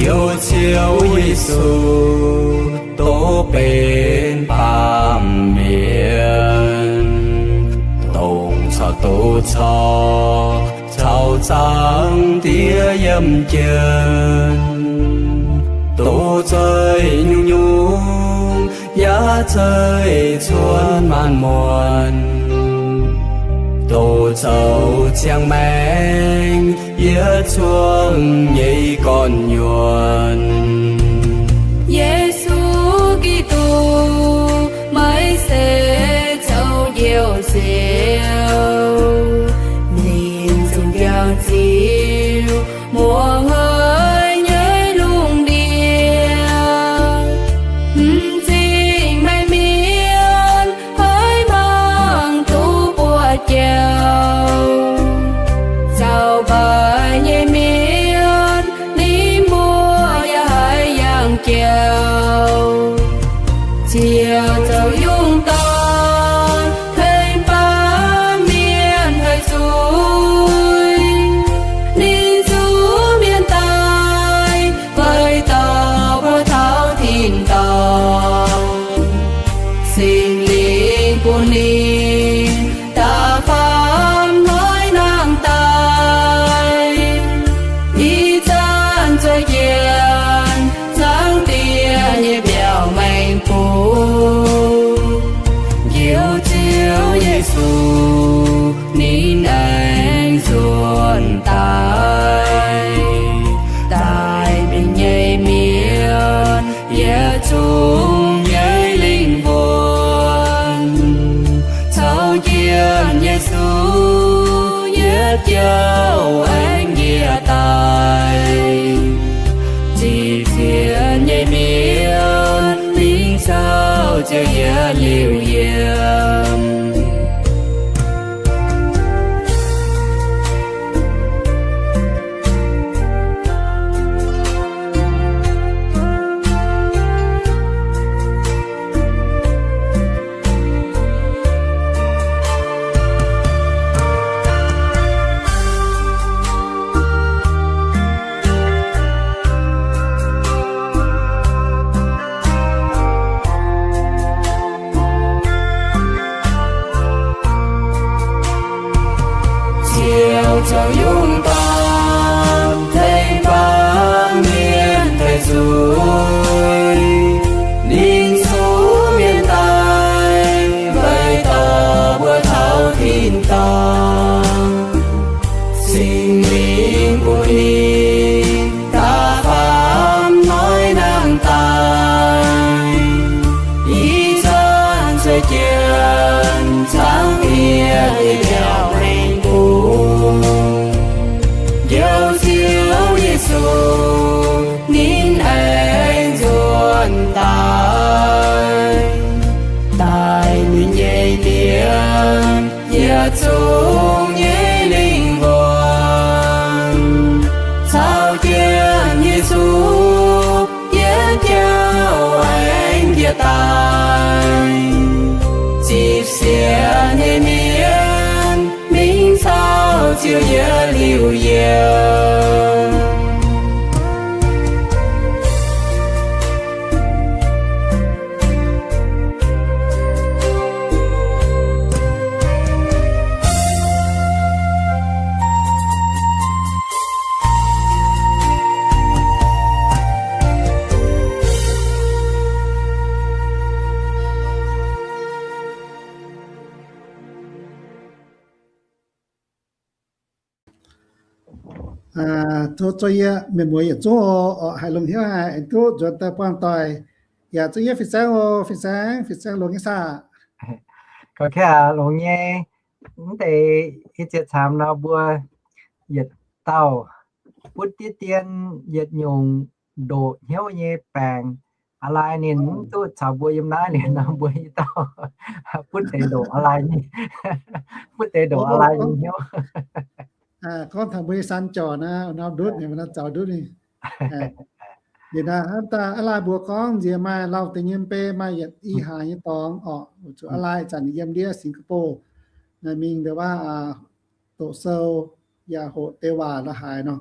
Doqc Ziouv Yesu, doqc benx baamh mienh, dongh caux doqc corc caux Zaangc Diex yiem jienv, doqc zeih nyungc-nyungc yaac zeih cuotv maanc muonc, doqc zoux ziangh maengc yietc zungv nyei gorn-nyuonh. Yesu Giduc, meih se zoux Njoux Nziouv, ninh zungv biaux ziux muoz-hnoi nyei lungh ndiev. M'zing meih mienh haiz mangc duqv buoz-jauv, zaux mbaaix nyei mienh ninh mbuo yaac haiz yangh jauv. Ziouv zoux yungh dorn tengx baamh mienh haih zuiz. Ninh zuqc mienh daaih weic dorh mbuo taux tin-dorngh. Singx Lingh bun ninh da'faam hnoi nangh daaih, ih zanc zueiz jienv Zaangc Diex nyei mbiauz maengx bung. Njoux Ziouv Yesu ninh aengx nzuonx daaih, daaih ninh nyei mienh yietc zungv nyei lingh wuonh. Caux jienv Yesu yietc jouh aengx njiec daaih, zipv sienx nyei mienh mingh caux Ziouv yietc liuz yiem. Ziouv zoux yungh dorn tengx baamh mienh haih zuiz. Ninh zuqc mienh daaih weic dorh mbuo taux tin-dorngh. Singx Lingh bun ninh da'faam hnoi nangh daaih, ih zanc zueiz jienv Zaangc Diex nyei mbiauz maengx bung. Njoux Ziouv Yesu ninh aengx nzuonx daaih, daaih ninh nyei mienh yietc zungv nyei lingh wuonh. Caux jienv Yesu yietc jouh aengx njiec daaih, zipv sienx nyei mienh mingh caux Ziouv yietc liuz yiem. Tov, tov yie mienh muoz yietc zungv oc, haiz longx hnyouv haic, aengx duqv nzuonx daaih buangh doic. Yaac zungv yie Fih Saengv oc, Fih Saengv, Fih Saengv longx nyei saah? Gorngv kaav longx nyei. Mv deix ih ziex caamx nor mbuo yietc dauh butv diqv dien yietc nyungc ndoqc hnyouv nyei baengc. A'lai ninh mv duqv caux mbuo yiem naaiv liuz nor, mbuo i dauh butv deix ndoqc a'lai nyei, butv deix ndoqc a'lai nyei hnyouv. Gorngv taux mbuo nyei san jorc naaiv, nor ndutv ninh, nor zaux ndutv ninh. Liuz naaiv hnamv daaih a'lai mbuox gorngv nziex maaih lauh deix nyei mv bei, maaih yietc i hlaax nyei dorngx orqc, zuqc a'lai zanc yiem ndiev Singapore naaiv mingh ndau wuov doqc sou yaac hoqc deix waac la'haaix nor.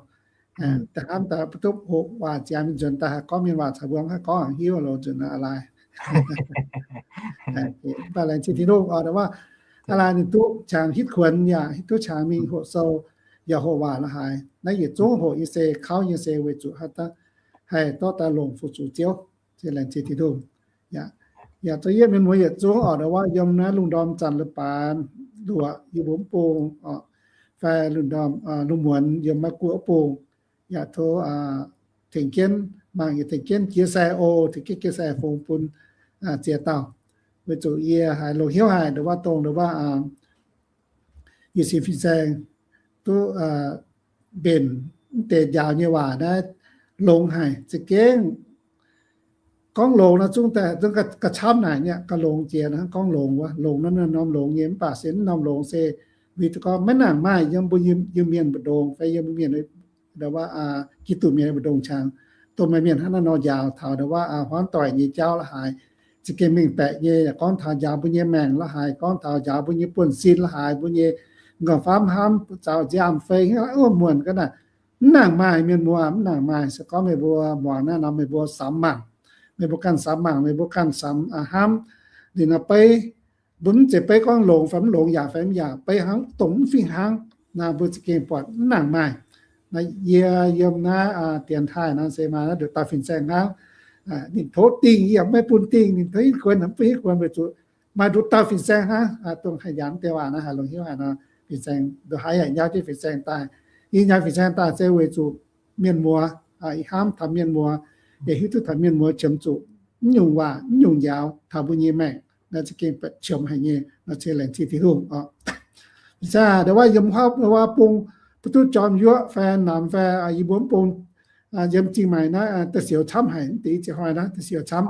Da'hnamv daaih mv duqv hoqc waac ziangx mingh nzuonx daaih haih gorngv mienh waac caux mbuo mv haih gorngv hiuv loz nzunc aqv. Mv baac laengz zingh Tin-Hungh oc, ndo wuov aqv laai ninh duqv qangx hitv kuonx yaac duqv qangx mingh hoqc sou yaac hoqc waac la'haaix. Naaiv yietc zungv hoqc nyei se, kauv nyei se weic zuqc haih dorh daaih longc fu-sux Ziouv. Laengz zingh Tin-Hungh. Yaac zoux yietv mienh muoz yietc zungv oc, ndo wuov aqv yiem naaiv lungh ndorm zanc leiz-baaix luoqc yiem mbuo mv bung oc, fai lungh ndorm lungh muonz yiem Meiv Guoqv bung, yaac tov tengx jienv mangc, yaac tengx jienv jiex sai o, tengx jienv jiex sai fungx bun ziex dauh. Weic zuqc yie haiz longx hnyouv haic ndo wuov aqv, dongh ndo wuov aqv yie sin fin-saeng duqv mbenc mv deix njaaux nyei waac naaiv longx haic za'gengh. Gorngv longx nor zungv daaih zungv gauh camv naaic nyei, gauh longx jiex hnangv gorngv longx wuov. Longx naaiv norm longx nyei, mv baac se norm longx se weic zuqc gorngv maiv nangc maaih yiem mbuo Iu-Mienh mbu'ndongx fai yiem mbuo Mienh ndo wuov aqv Giduc Mienh mbu'ndongx qangx, dongh maaih mienh hnangv naaiv nor njaaux taux ndo wuov aqv hmuangv doic nyei jauv la'haaix, za'gengh mengh baeqc nyei, yaac gorngv taux njaaux mbuo nyei maengc la'haaix, gorngv taux njaaux mbuo nyei buonv-sin la'haaix, mbuo nyei nqorngv-famv hnamv zaux nziaamv fei hnangv wuov muonc ga'naaiv. Mv nangc maaih mienh muoz, mv nangc maaih. Se gorngv meih mbuo muangx naaiv nor meih mbuo samx mangc, meih mbuo ganh samx mangc, meih mbuo ganh samx hnamv. Liuz nor beiv, mbuo mv zeiz beiv gorngv longx fai mv longx, yaac fai mv yaac, beiv hnangv dongh mv fih hnangv, naaiv mbuo za'gengh buatc mv nangc maaih. Naaiv yie yiem naaiv dienx taaih nor se maaih naaiv nduqc dauh fin-saeng hnangv. Ninh tov dingh yie yaac maiv bun dingh, ninh tov hitv kuonx yaac mv bun hitv kuonx weic zuqc maaih nduqc dauh fin-saeng hnangv, dongh haih nyanc deix waac naaiv haiz longx hnyouv haic nor, fin-saeng nduqc haaix yaac nyauv jienv fin-saeng daaih. Yie nyauv fin-saeng daaih se weic zuqc mienh muoz, ih hnamv taux mienh muoz, yaac hiuv duqv taux mienh muoz qiemx zuqc mv nyungc waac mv nyungc njaaux taux mbuo nyei maengc, naaiv za'gengh qiemx haic nyei. Nor se laengz zingh Tin-Hungh oc. Ih zanc ndo wuov yiem hopv ndo wuov bung, mbuo duqv jorm yuoqv fai namx fai yie mbuo mv bung yiem Zingh Maaic naaiv da'siouc camv haic, mv deix i ziex hnoi naaiv da'siouc camv.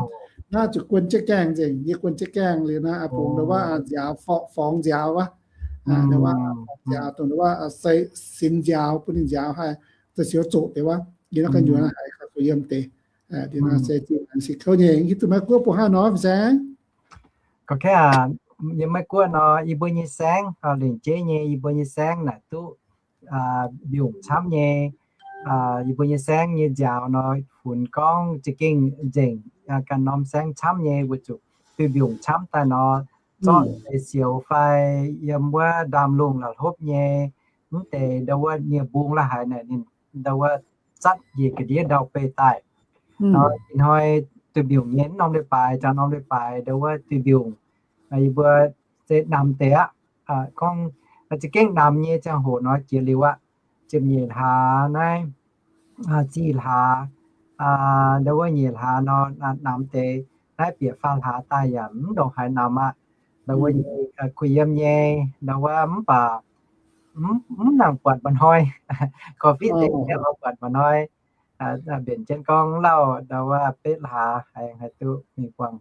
Naaiv zuqc guon jienv gaengh nzengc, yie guon jienv gaengh liuz naaiv bung ndo wuov nziaaux, forngx nziaaux wuov, ndo wuov nziaaux dongh ndo wuov sinx nziaaux bun ninh nziaaux haih da'siouc zoqc deix wuov. Yie naaiv gu'nyuoz haiz gauh zuqc yiem deix. Dingc nor se Zingh Maaic se kouv nyei, hiuv duqv Meiv Guoqv bung hnangv nor fin-saeng. Gorngv kaav, yiem Meiv Guoqv nor yie mbuo nyei saengv, lengc jeiv nyei yie mbuo nyei saengv naaic duqv mbiungc camv nyei. Yie mbuo nyei saengv nyei nziaaux nor funx gorngv za'gengh nzengc, ganh norm saengv camv nyei weic zuqc duih mbiungc camv daaih nor, zorqv deix sioux fai yiem wuov ndaamv-lungh la'hlopv nyei, mv deix ndo wuov nie-mbung la'haaix naaic ninh ndo wuov zatv njiec ga'ndiev ndau-beih daaih. Nor ih hnoi duih mbiungc nyei mv norm leiz-baaix, jangx norm leiz-baaix ndo wuov duih mbiungc, yie mbuo se namx deix aqv. Gorngv za'gengh namx nyei ziangh hoc nor jiex liuz aqv. Ziepc nyeic hlaax naaiv, ziqc hlaax, ndo wuov nyeic hlaax nor namx deix. Naaiv bieqc faam hlaax daaih yaac mv ndongc haaix namx aqv. Ndo wuov kuh yiem nyei, ndo wuov mv baac mv nangc buatc mba'hnoi. Covid deix mv buatc mba'hnoi. Mbenc jienv gorngv lauh ndo wuov betv hlaax aengx haih duqv mingh buangh,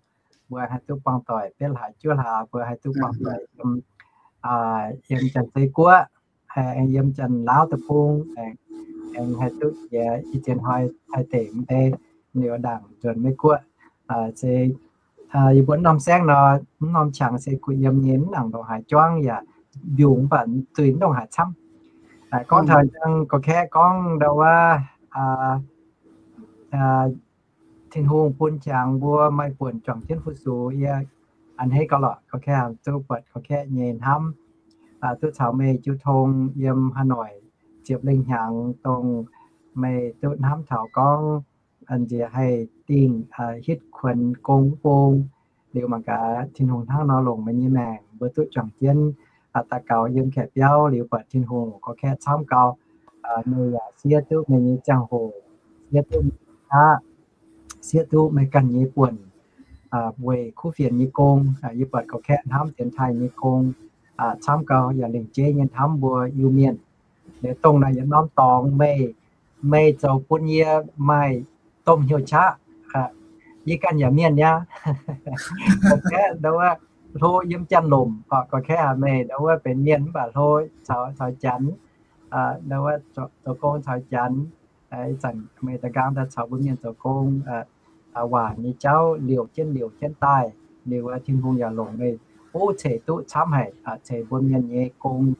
mbuo haih duqv buangh doic betv hlaax juov hlaax, mbuo haih duqv buangh doic yiem, yiem Janx-Zei Guoqv, aengx yiem Janx-Laauv deic-bung, aengx haih duqv jiex i ziex hnoi Taiv deic mv deix, liuz ndaangc nzuonx Meiv Guoqv. Se yie mbuo mv norm saengv nor, mv norm qangx se kuh yiem nyei, mv nangc ndongc haaix juangv yaac mbiungc mv baac zuiz mv ndongc haaix camv. Gorngv taux gorngv kaeqv gorngv ndo wuov Tin-Hungh bun qangx mbuo maaih buonc juangc jienv fu-sux, yie a'hneiv gauh lorqc gorngv kaeqv duqv buatc gorngv kaeqv nyei hnamv, duqv caux meih jiu tong yiem Hà Nội ziepc lengh hnyangx, dongh meih duqv hnamv taux gorngv nziex haih dingh hitv kuonx gong bung. Liuz mangc gaax Tin-Hungh hnangv nor longc meih nyei maengc, mbuo duqv juangc jienv daux gaux yiem kaeqv biauv liuz buatc Tin-Hungh gorngv kaeqv camv gau. Meih yaac siev duqv meih nyei ziangh hoc, siev duqv meih nyei qaqv, siev duqv meih ganh nyei buonc weic kuv fienx nyei gong. Yie buatc gorngv kaeqv hnamv dienx taaih nyei gong camv gau, yaac lengc jeiv nyei hnamv mbuo Iu-Mienh. Liuz dongh naaic yietc norm dorngx meih, meih zoux bun yie maaih domh hnyouv qaqv. Yie ganh yaac mienh nyei aqv. Gorngv kaeqv ndo wuov hlo yiem Janx-Lomc, gorngv kaeqv meih ndo wuov benx mienh mv baac hlo caux, caux Janx, ndo wuov zoux gong caux Janx. Ih zanc meih da'nqaang daaih caux mbuo mienh zoux gong, waac nyei jauv liouc jienv liouc jienv daaih. Liuz Tin-Hungh yaac longc meih buv ceix duqv camv haic, ceix mbuo mienh nyei gong,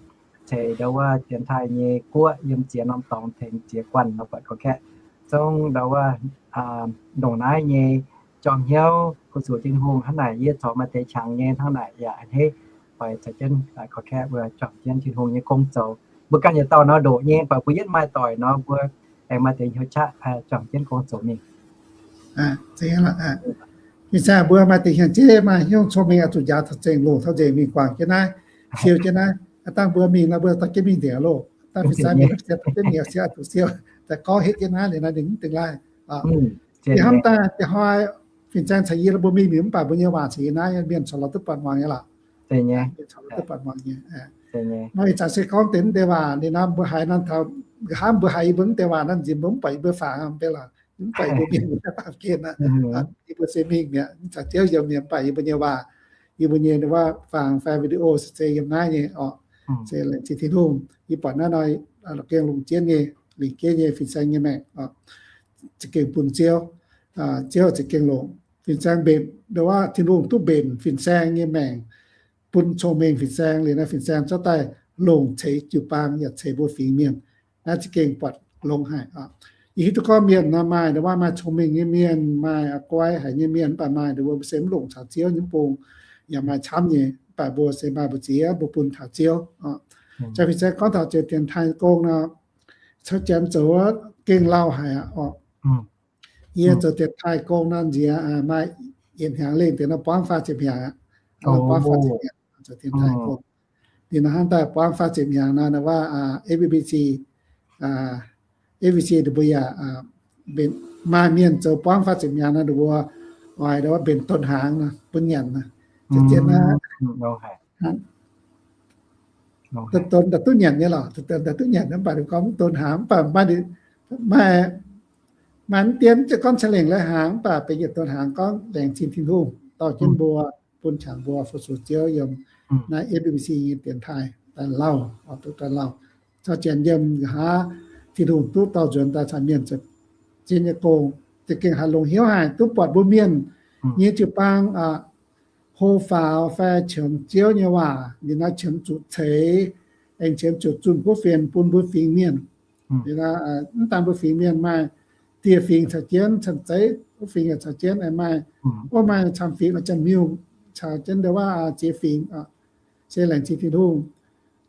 ceix ndau wuov dienx taaih nyei guoqv yiem ziex norm dorngx tengx ziex guanh nor buatc gorqv-kaeqv. Zungv ndau wuov ndongc naaiv nyei jorm hnyouv fu-sux Tin-Hungh hnangv naaic, yie corc maaih deix qangx nyei hnangv naaic yaac a'hneiv oix caux jienv gorqv-kaeqv mbuo juangc jienv Tin-Hungh nyei gong zoux. Mbuo ganh yietc dauh nor ndoqc nyei, mv baac mbuo yietv maaih doic nor mbuo aengx maaih deix hnyouv qaqv juangc jienv gong zoux mingh. Fin-saeng mbuo maaih deix hnyouv jeiv, maaih hnyouv cong-mengh oix zuqc njaaux taux zengc longc taux nzengc mingh guangc jienv naaiv, siou jienv naaiv. Aav dangh mbuo mingh nor mbuo dorh jienv mingh nzengc loh. Dangh fin-saeng mingh dorh jienv mingh siou, oix zuqc siou daaih gorngv hetv jienv naaiv liuz naaiv ninh mv dingh laih. Ih hnamv daaih da'hoi fin-saeng caux yie mbuo mingh mingh mv baac mbuo nyei waac caux yie naaiv mienh corc lorz duqv buatc muangx nyei lorqc. Mienh corc lorz duqv buatc muangx nyei. Nor ih zanc se gorngv deix mv deix waac liuz nor mbuo haiz nor taux, nqa'haav mbuo haiz yie mbuo mv deix waac nor nziex mbuo mv buatc yie mbuo fangx mv bei lorqc, mv buatc yie mbuo mienh mbuo faam gen aqv. Yie mbuo se mingh mi'aqv, mv caux Ziouv yiem mi'aqv, mv baac yie mbuo nyei waac, yie mbuo nyei waac fangx fai video se yiem naaiv nyei orqc. Se laengz zingh Tin-Hungh, yie buatc naaiv nor la'gengh longc jienv nyei, lingc jienv nyei fin-saeng nyei maengc, za'gengh bun Ziouv, Ziouv za'gengh longc. Fin-saeng mbenc ndau wuov Tin-Hungh duqv mbenc fin-saeng nyei maengc, bun cong-mengh fin-saeng liuz naaiv fin-saeng zorqv daaih longc ceix jiu-baang yaac ceix mbuo fingx mienh. Naaiv za'gengh buatc longx haic. Yie hiuv duqv gorngv mienh nor maaih ndau wuov maaih cong-mengh nyei mienh, maaih guai haic nyei mienh, mv baac maaih ndau wuov se mv longc caux Ziouv nyei bung yaac maaih camv nyei, mv baac mbuo se maaih mbu'ziex mbuo bun taux Ziouv. Jaax fin-saeng gorngv taux zoux dienx taaih gong nor, caux Janx zoux gengh lauh haic aqv orqc. Yie zoux dienx taaih gong nor nziex maaih yietc hnyangx lengh deix nor buangv faah ziepc hnyangx aqv. Buangv faah ziepc hnyangx zoux dienx taaih gong. Liuz nor hnangv daaih buangv faah ziepc hnyangx nor, wuov FEBC, FEBC ninh mbuo yaac mbenc, maaih mienh zoux buangv faah ziepc hnyangx nor ninh mbuo oix ndau wuov mbenc donx hnaangx nor bun nyanc nor. Zien naaiv donx daaih duqv nyanc nyei lorqc, donx daaih duqv nyanc mv baac ninh gorngv mv donx hnaangx mv baac maaih, maaih, maaih mv dien ziouc gorngv ca'lengc lai hnaangx mv baac benx yietc donx hnaangx gorngv laengz zingh Tin-Hungh dorh jienv mbuo, bun qangx mbuo fu-sux Ziouv yiem naaiv FEBC nyei dienx taaih daaih lauh, duqv daaih lauh. Caux Janx yiem nqa'haav Tin-Hungh duqv dorh nzuonx daaih caux mienh zoux zien nyei gong, za'gengh haiz longx hnyouv haic, duqv buatc mbuo mienh nyei jiu-baang hlo faaux fai qiemx Ziouv nyei waac, liuz nor qiemx zuqc ceix, aengx qiemx zuqc zunh kuv fienx bun mbuo fingx mienh. Liuz nor mv daan mbuo fingx mienh maaih dieh fingx caux jienv, camv zeiz wuov fingx yaac caux jienv, aengx maaih, wuov maaih camv fingx la'jangc Janx-Miuh caux jienv ndau wuov ziex fingx. Se laengz zingh Tin-Hungh.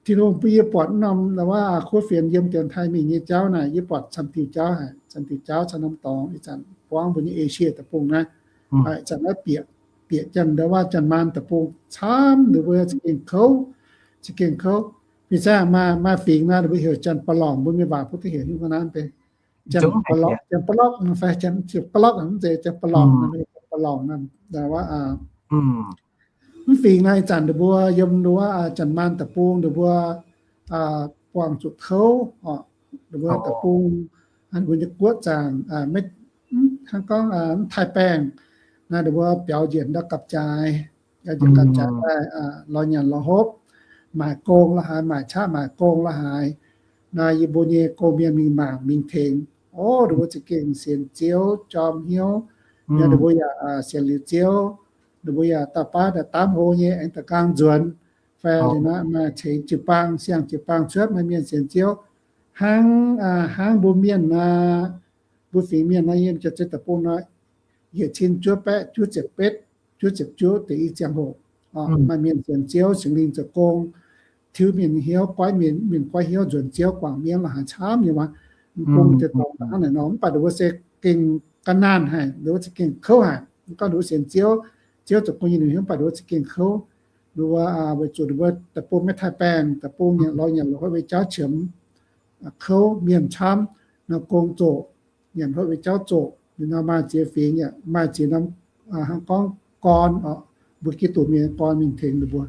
Tin-Hungh bun yie buatc wuov norm ndau wuov kuv fienx yiem dienx taaih mingh nyei jauv naaic, yie buatc camv diuh jauv haic, camv diuh jauv caux norm dorngx ih zanc buangv mbuo nyei Esie deic-bung naaiv. Ih zanc naaiv bieqc, bieqc janx ndau wuov janx-maanh deic-bung camv, ninh mbuo za'gengh kouv, za'gengh kouv. Fin-saeng maaih, maaih fingx naaiv ninh mbuo heuc janx-ba'lorngc, mbuo mienh waac mbuo duqv heuc hiuv nor naaiv benx janx-ba'lorngc, janx-ba'lorngc fai janx-ba'lorngc, janx-ba'lorngc, wuov mv fingx naaiv ih zanc ninh mbuo yiem wuov janx-maanh deic-bung ninh mbuo buangh zuqc kouv, ninh mbuo deic-bung, ninh mbuo nyei guoqv zaangc, hnangv gorngv mv taaih-baengh naaiv ninh mbuo biaux njiec ndau gapv-jaaix, biaux njiec gapv-jaaix daaih lorz nyanc lorz hopv, maaic gong la'haaix, maaic qaqv maaic gong la'haaix. Naaiv yie mbuo nyei gong-mienh mingh mangc mingh tengx, o, ninh mbuo za'gengh sienx Ziouv jorm hnyouv, ninh mbuo yaac sienx liuz Ziouv, ninh mbuo yaac dauh baav daaih daamv hlo nyei aengx da'gaang nzuonx, fai liuz naaiv maaih ceix jiu-baang, siang jiu-baang cuotv maaih mienh sienx Ziouv. Hnangv, hnangv mbuo mienh naaiv, mbuo fingx mienh naaiv yiem jiex zeiv deic-bung nor, yietc cin juov baeqv juov ziepc betv, juov ziepc juov deix i ziangh hoc, maaih mienh sienx Ziouv, Singx Lingh zoux gong, tiuv mienh hnyouv, goiv mienh, mienh goiv hnyouv nzuonx Ziouv guangc mienv la'haaix camv nyei waac. Mv bung deix dorngx hnangv naaic nor, mv baac ninh mbuo se gengh ga'naanh haic, ninh mbuo se gengh kouv haic. Mv gorngv ninh mbuo sienx Ziouv, Ziouv zoux gong nyei ninh mbuo, mv baac ninh mbuo se gengh kouv. Ninh mbuo weic zuqc ninh mbuo deic-bung maiv taaih-baengh, deic-bung nyanc lorz nyanc lorz hopv, maiv jauv qiemx, kouv mienh camv, nor gong zoqc, nyanc hopv, maiv jauv zoqc. Ninh nor maaih ziex fingx yaac maaih ziex norm, hnangv gorngv gorn, mbuo Giduc mienh gorn mingh tengx ninh mbuo.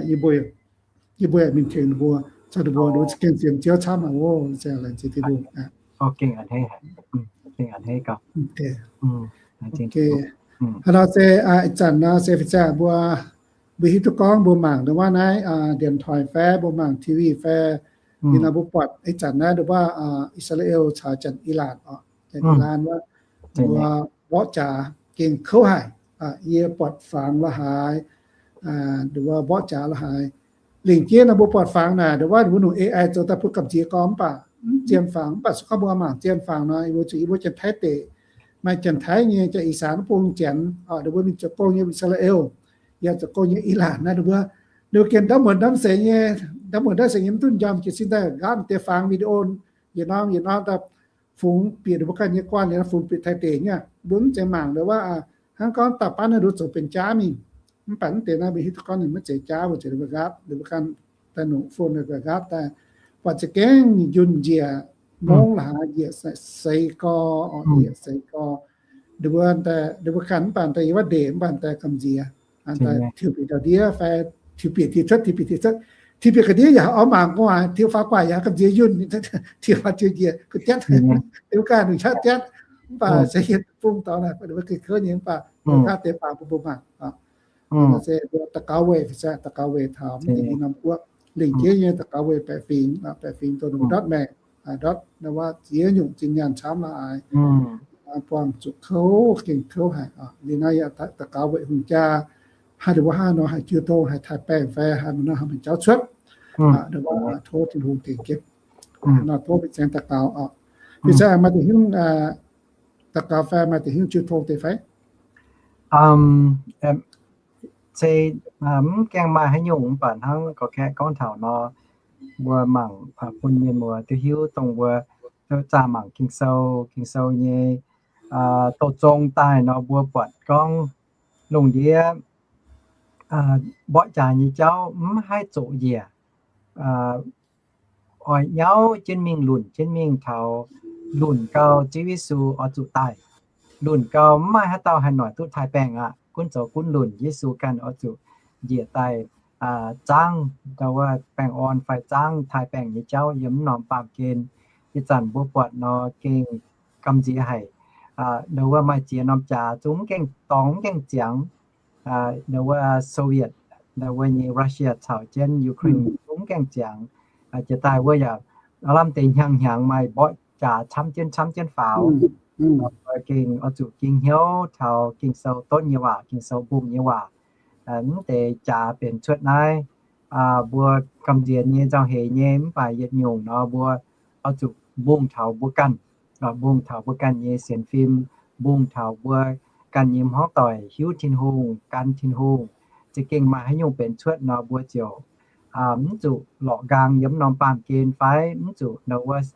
Yie mbuo, yie mbuo yaac mingh tengx ninh mbuo, caux ninh mbuo, ninh mbuo za'gengh sienx Ziouv camv aqv. O, se laengz zingh Tin-Hungh. Haaix nor se ih zanc nor se fin-saeng mbuo, mbuo hiuv duqv gorngv mbuo mangc ndongc wuov naaiv điện thoại fai mbuo mangc T V fai, ninh nor mbuo buatc ih zanc naaiv ndongc wuov I^saa^laa^en caux janx-Ilaanc oc, janx-Ilaanc wuov, mbuo mborqv jaax gengh kouv haic. Yie buatc fangx la'haaix, ndongc wuov mborqv jaax la'haaix, Lengc jeiv nor mbuo buatc fangx naaic, ndongc wuov mbuo nyungc A I zoux daaih bun gamh nziex gorngv mv baac mv zien fangx, mv baac se gorngv mbuo mangc zien fangx nor, mbuo zuqc yie mbuo Janx-Taiv deic, maaih Janx-Taiv nyei, Janx-Ih Saanx bung Janx, ndongc mbuo mingh zoux gong nyei I^saa^laa^en, yaac zoux gong nyei Ilaanc naaiv, ndongc mbuo, ninh mbuo gengh ndamv muonz ndamv seix nyei, ndamv muonz ndamv seix nyei mv duqv njormh jiez sin daaih nqaapv deix fangx video, yietc norm yietc norm daaih fungx bieqc ninh mbuo ganh nyei guanh, liuz fungx bieqc Taiv deic nyei. Mbuo mv zeiz mangc ndongc wuov, hnangv gorngv daaih baav naaiv nduov zoux benx jaav mingh. Mv baac mv deix naaiv mbuo hiuv duqv gorngv ninh maiv zeiz jaav, mbuo zuqc ninh mbuo nqaapv, ninh mbuo ganh daaih nongc phone ninh mbuo nqaapv daaih, buatc za'gengh yunh njiec mongv la'haaix, njiec seix gorx, njiec seix gorx. Ninh mbuo, ninh mbuo ganh mv baac daaih yiem wuov ndeic mv baac daaih gamh nziex, daaih tiux bieqc ndau-ndiev fai tiux bieqc tiux cuotv, tiux bieqc tiux cuotv, tiux bieqc ga'ndiev yaac oix mangc gu'nguaaic, tiux faaux gu'nguaaic yaac gamh nziex yunh, tiux faaux tiux njiec kuv jatv, ninh mbuo ganh nungc qaqv jatv. Mv baac se yiem bung dorngx naaic, ninh mbuo gengh kouv nyei, mv baac ninh mbuo nqaapv deix fangx bun mbuo mangc. Se daux gaux weic, daux gaux weic taux mv deix i norm guoqv lingc jeiv nyei daux gaux weic baeqc fingx, baeqc fingx dongh ninh mbuo ndortv maengc, ndortv wuov ziex nyungc zinh nyaanh camv la'haaix, buangh zuqc kouv, gengh kouv haic. Liuz naaiv yaac daux gaux weic hungh jaa, haaix deix wuov haaix nor haih jiu tong, haih taaih baengh fai haaix nor haih mingh jauv cuotv, tov Tin-Hungh tengx jienv. Nor tov fin-saeng daux gaux oc. Fin-saeng maaih deix hnyouv daux gaux fai maaih deix hnyouv jiu tong deix fai? Se mv gaengh maaih haaix nyungc, mv baac hnangv gorx-kaeqv gorngv taux nor, mbuo mangc bun mienh muoz duqv hiuv dongh mbuo zaah mangc Ging-Sou, Ging-Sou nyei douz-zong daaih nor, mbuo buatc gorngv lungh ndiev mborqv jaax nyei jauv mv haih zoqc njiec, oix nyauv jienv mingh, lunc jienv mingh taux lunc gau Ziouv Yesu oix zuqc daaih. Lunc gau mv maaih haaix dauh haih noic duqv taaih baengh aqv. Gunv zoux gunv lunc, Yesu ganh oix zuqc njiec daaih zaangv ndau wuov baengh orn fai zaangv taaih baengh nyei jauv yiem mv norm baamh gen. Ih zanc mbuo buatc nor gengh gamh nziex haic. Ndau wuov maaih ziex norm jaax zungv mv gaengh dorngx, mv gaengh ziangx. Ndau wuov Soviet, ndau wuov nyei Russia caux jienv Ukraine zungv mv gaengh ziangx. Jiex daaih wuov yaac lamh deix hnyangx-hnyangx maaih mborqv jaax camv jienv camv jienv faaux. Gengh oix zuqc ging hnyouv taux Ging-Sou donv nyei waac, Ging-Sou mbungh nyei waac. Mv deix jaax benx cuotv naaiv, mbuo gamh nziex nyei, nzauh heix nyei, mv baac yietc nyungc nor mbuo oix zuqc mbungh taux mbuo ganh, mbungh taux mbuo ganh nyei sienx fim, mbungh taux mbuo ganh nyei hmuangv doic hiuv Tin-Hungh, gan Tin-Hungh. Za'gengh maaih haaix nyungc benx cuotv nor mbuo ziouc mv zuqc lorqc nqaang yiem norm baamh gen fai mv zuqc ndau wuov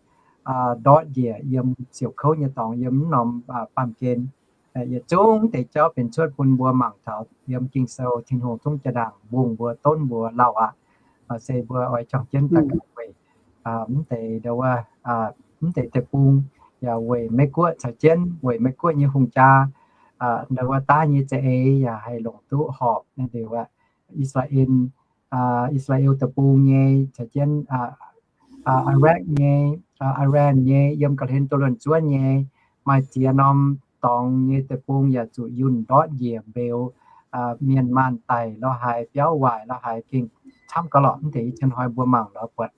ndortv njiec yiem siouc kouv nyei dorngx yiem mv norm baamh gen. Yietc zungv deix jauv benx cuotv bun mbuo mangc taux yiem Ging-Sou, Tin-Hungh zungv jaa-ndaangc mbungh mbuo, donv mbuo lauh aqv. Se mbuo oix juangc jienv daux gaux weic mv deix ndau wuov, mv deix deic-bung, yaac weic Meiv-Guoqv caux jienv, weic Meiv-Guoqv nyei hungh jaa, ndau wuov daav nyei za'eix yaac haih longc duqv horpc naaiv deix wuov I^saa^laa^en, I^saa^laa^en Deic-Bung nyei caux jienv Iraq nyei, Iran nyei, yiem ga'hlen doz luonc zuonv nyei, maaih ziex norm dorngx nyei deic-bung yaac zuqc yunh ndortv njiec mbeux, mienh maanh daic lo haaix, biauv waaic lo haaix, gengh camv gauh lorqc. Mv deix i cien hnoi mbuo mangc lorz buatc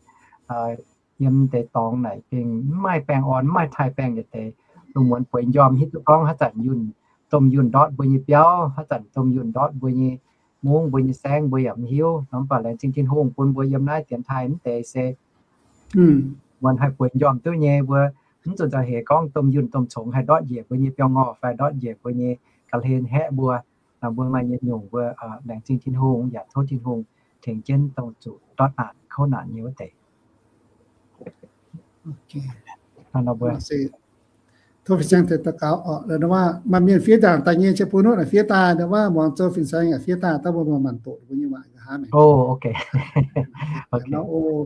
yiem deix dorngx naaic gengh mv maaih baengh orn, mv maaih taaih baengh yietc deix. Lungh muonz bueix njormh hiuv duqv gorngv haaix zanc yunh, domh yunh ndortv mbuo nyei biauv, haaix zanc domh yunh ndortv mbuo nyei mungv, mbuo nyei saengv, mbuo yaac mv hiuv nor. Mv baac laengz zingh Tin-Hungh bun mbuo yiem naaiv dienx taaih mv deix se muonz haih bueix njormh duqv nyei. Mbuo mv zuqc nzauh heix gorngv domh yunh domh congx haih ndortv njiec mbuo nyei biauv-ngorh fai ndortv njiec mbuo nyei ga'hlen haeqv mbuo. Mbuo maaih yietc nyungc mbuo laengz zingh Tin-Hungh yaac tov Tin-Hungh tengx jienv dongh zuqc ndortv naanc kouv naanc nyei wuov deix. Tov fin-saeng daux gaux oc. Maaih mienh fiev ndaangc daaih nyei, se bun wuov naaic fiev daaih, wuov muangx zouv fin-saeng yaac fiev daaih, daaih mbuo maanc doqc mbuo nyei waac nqa'haav maengx.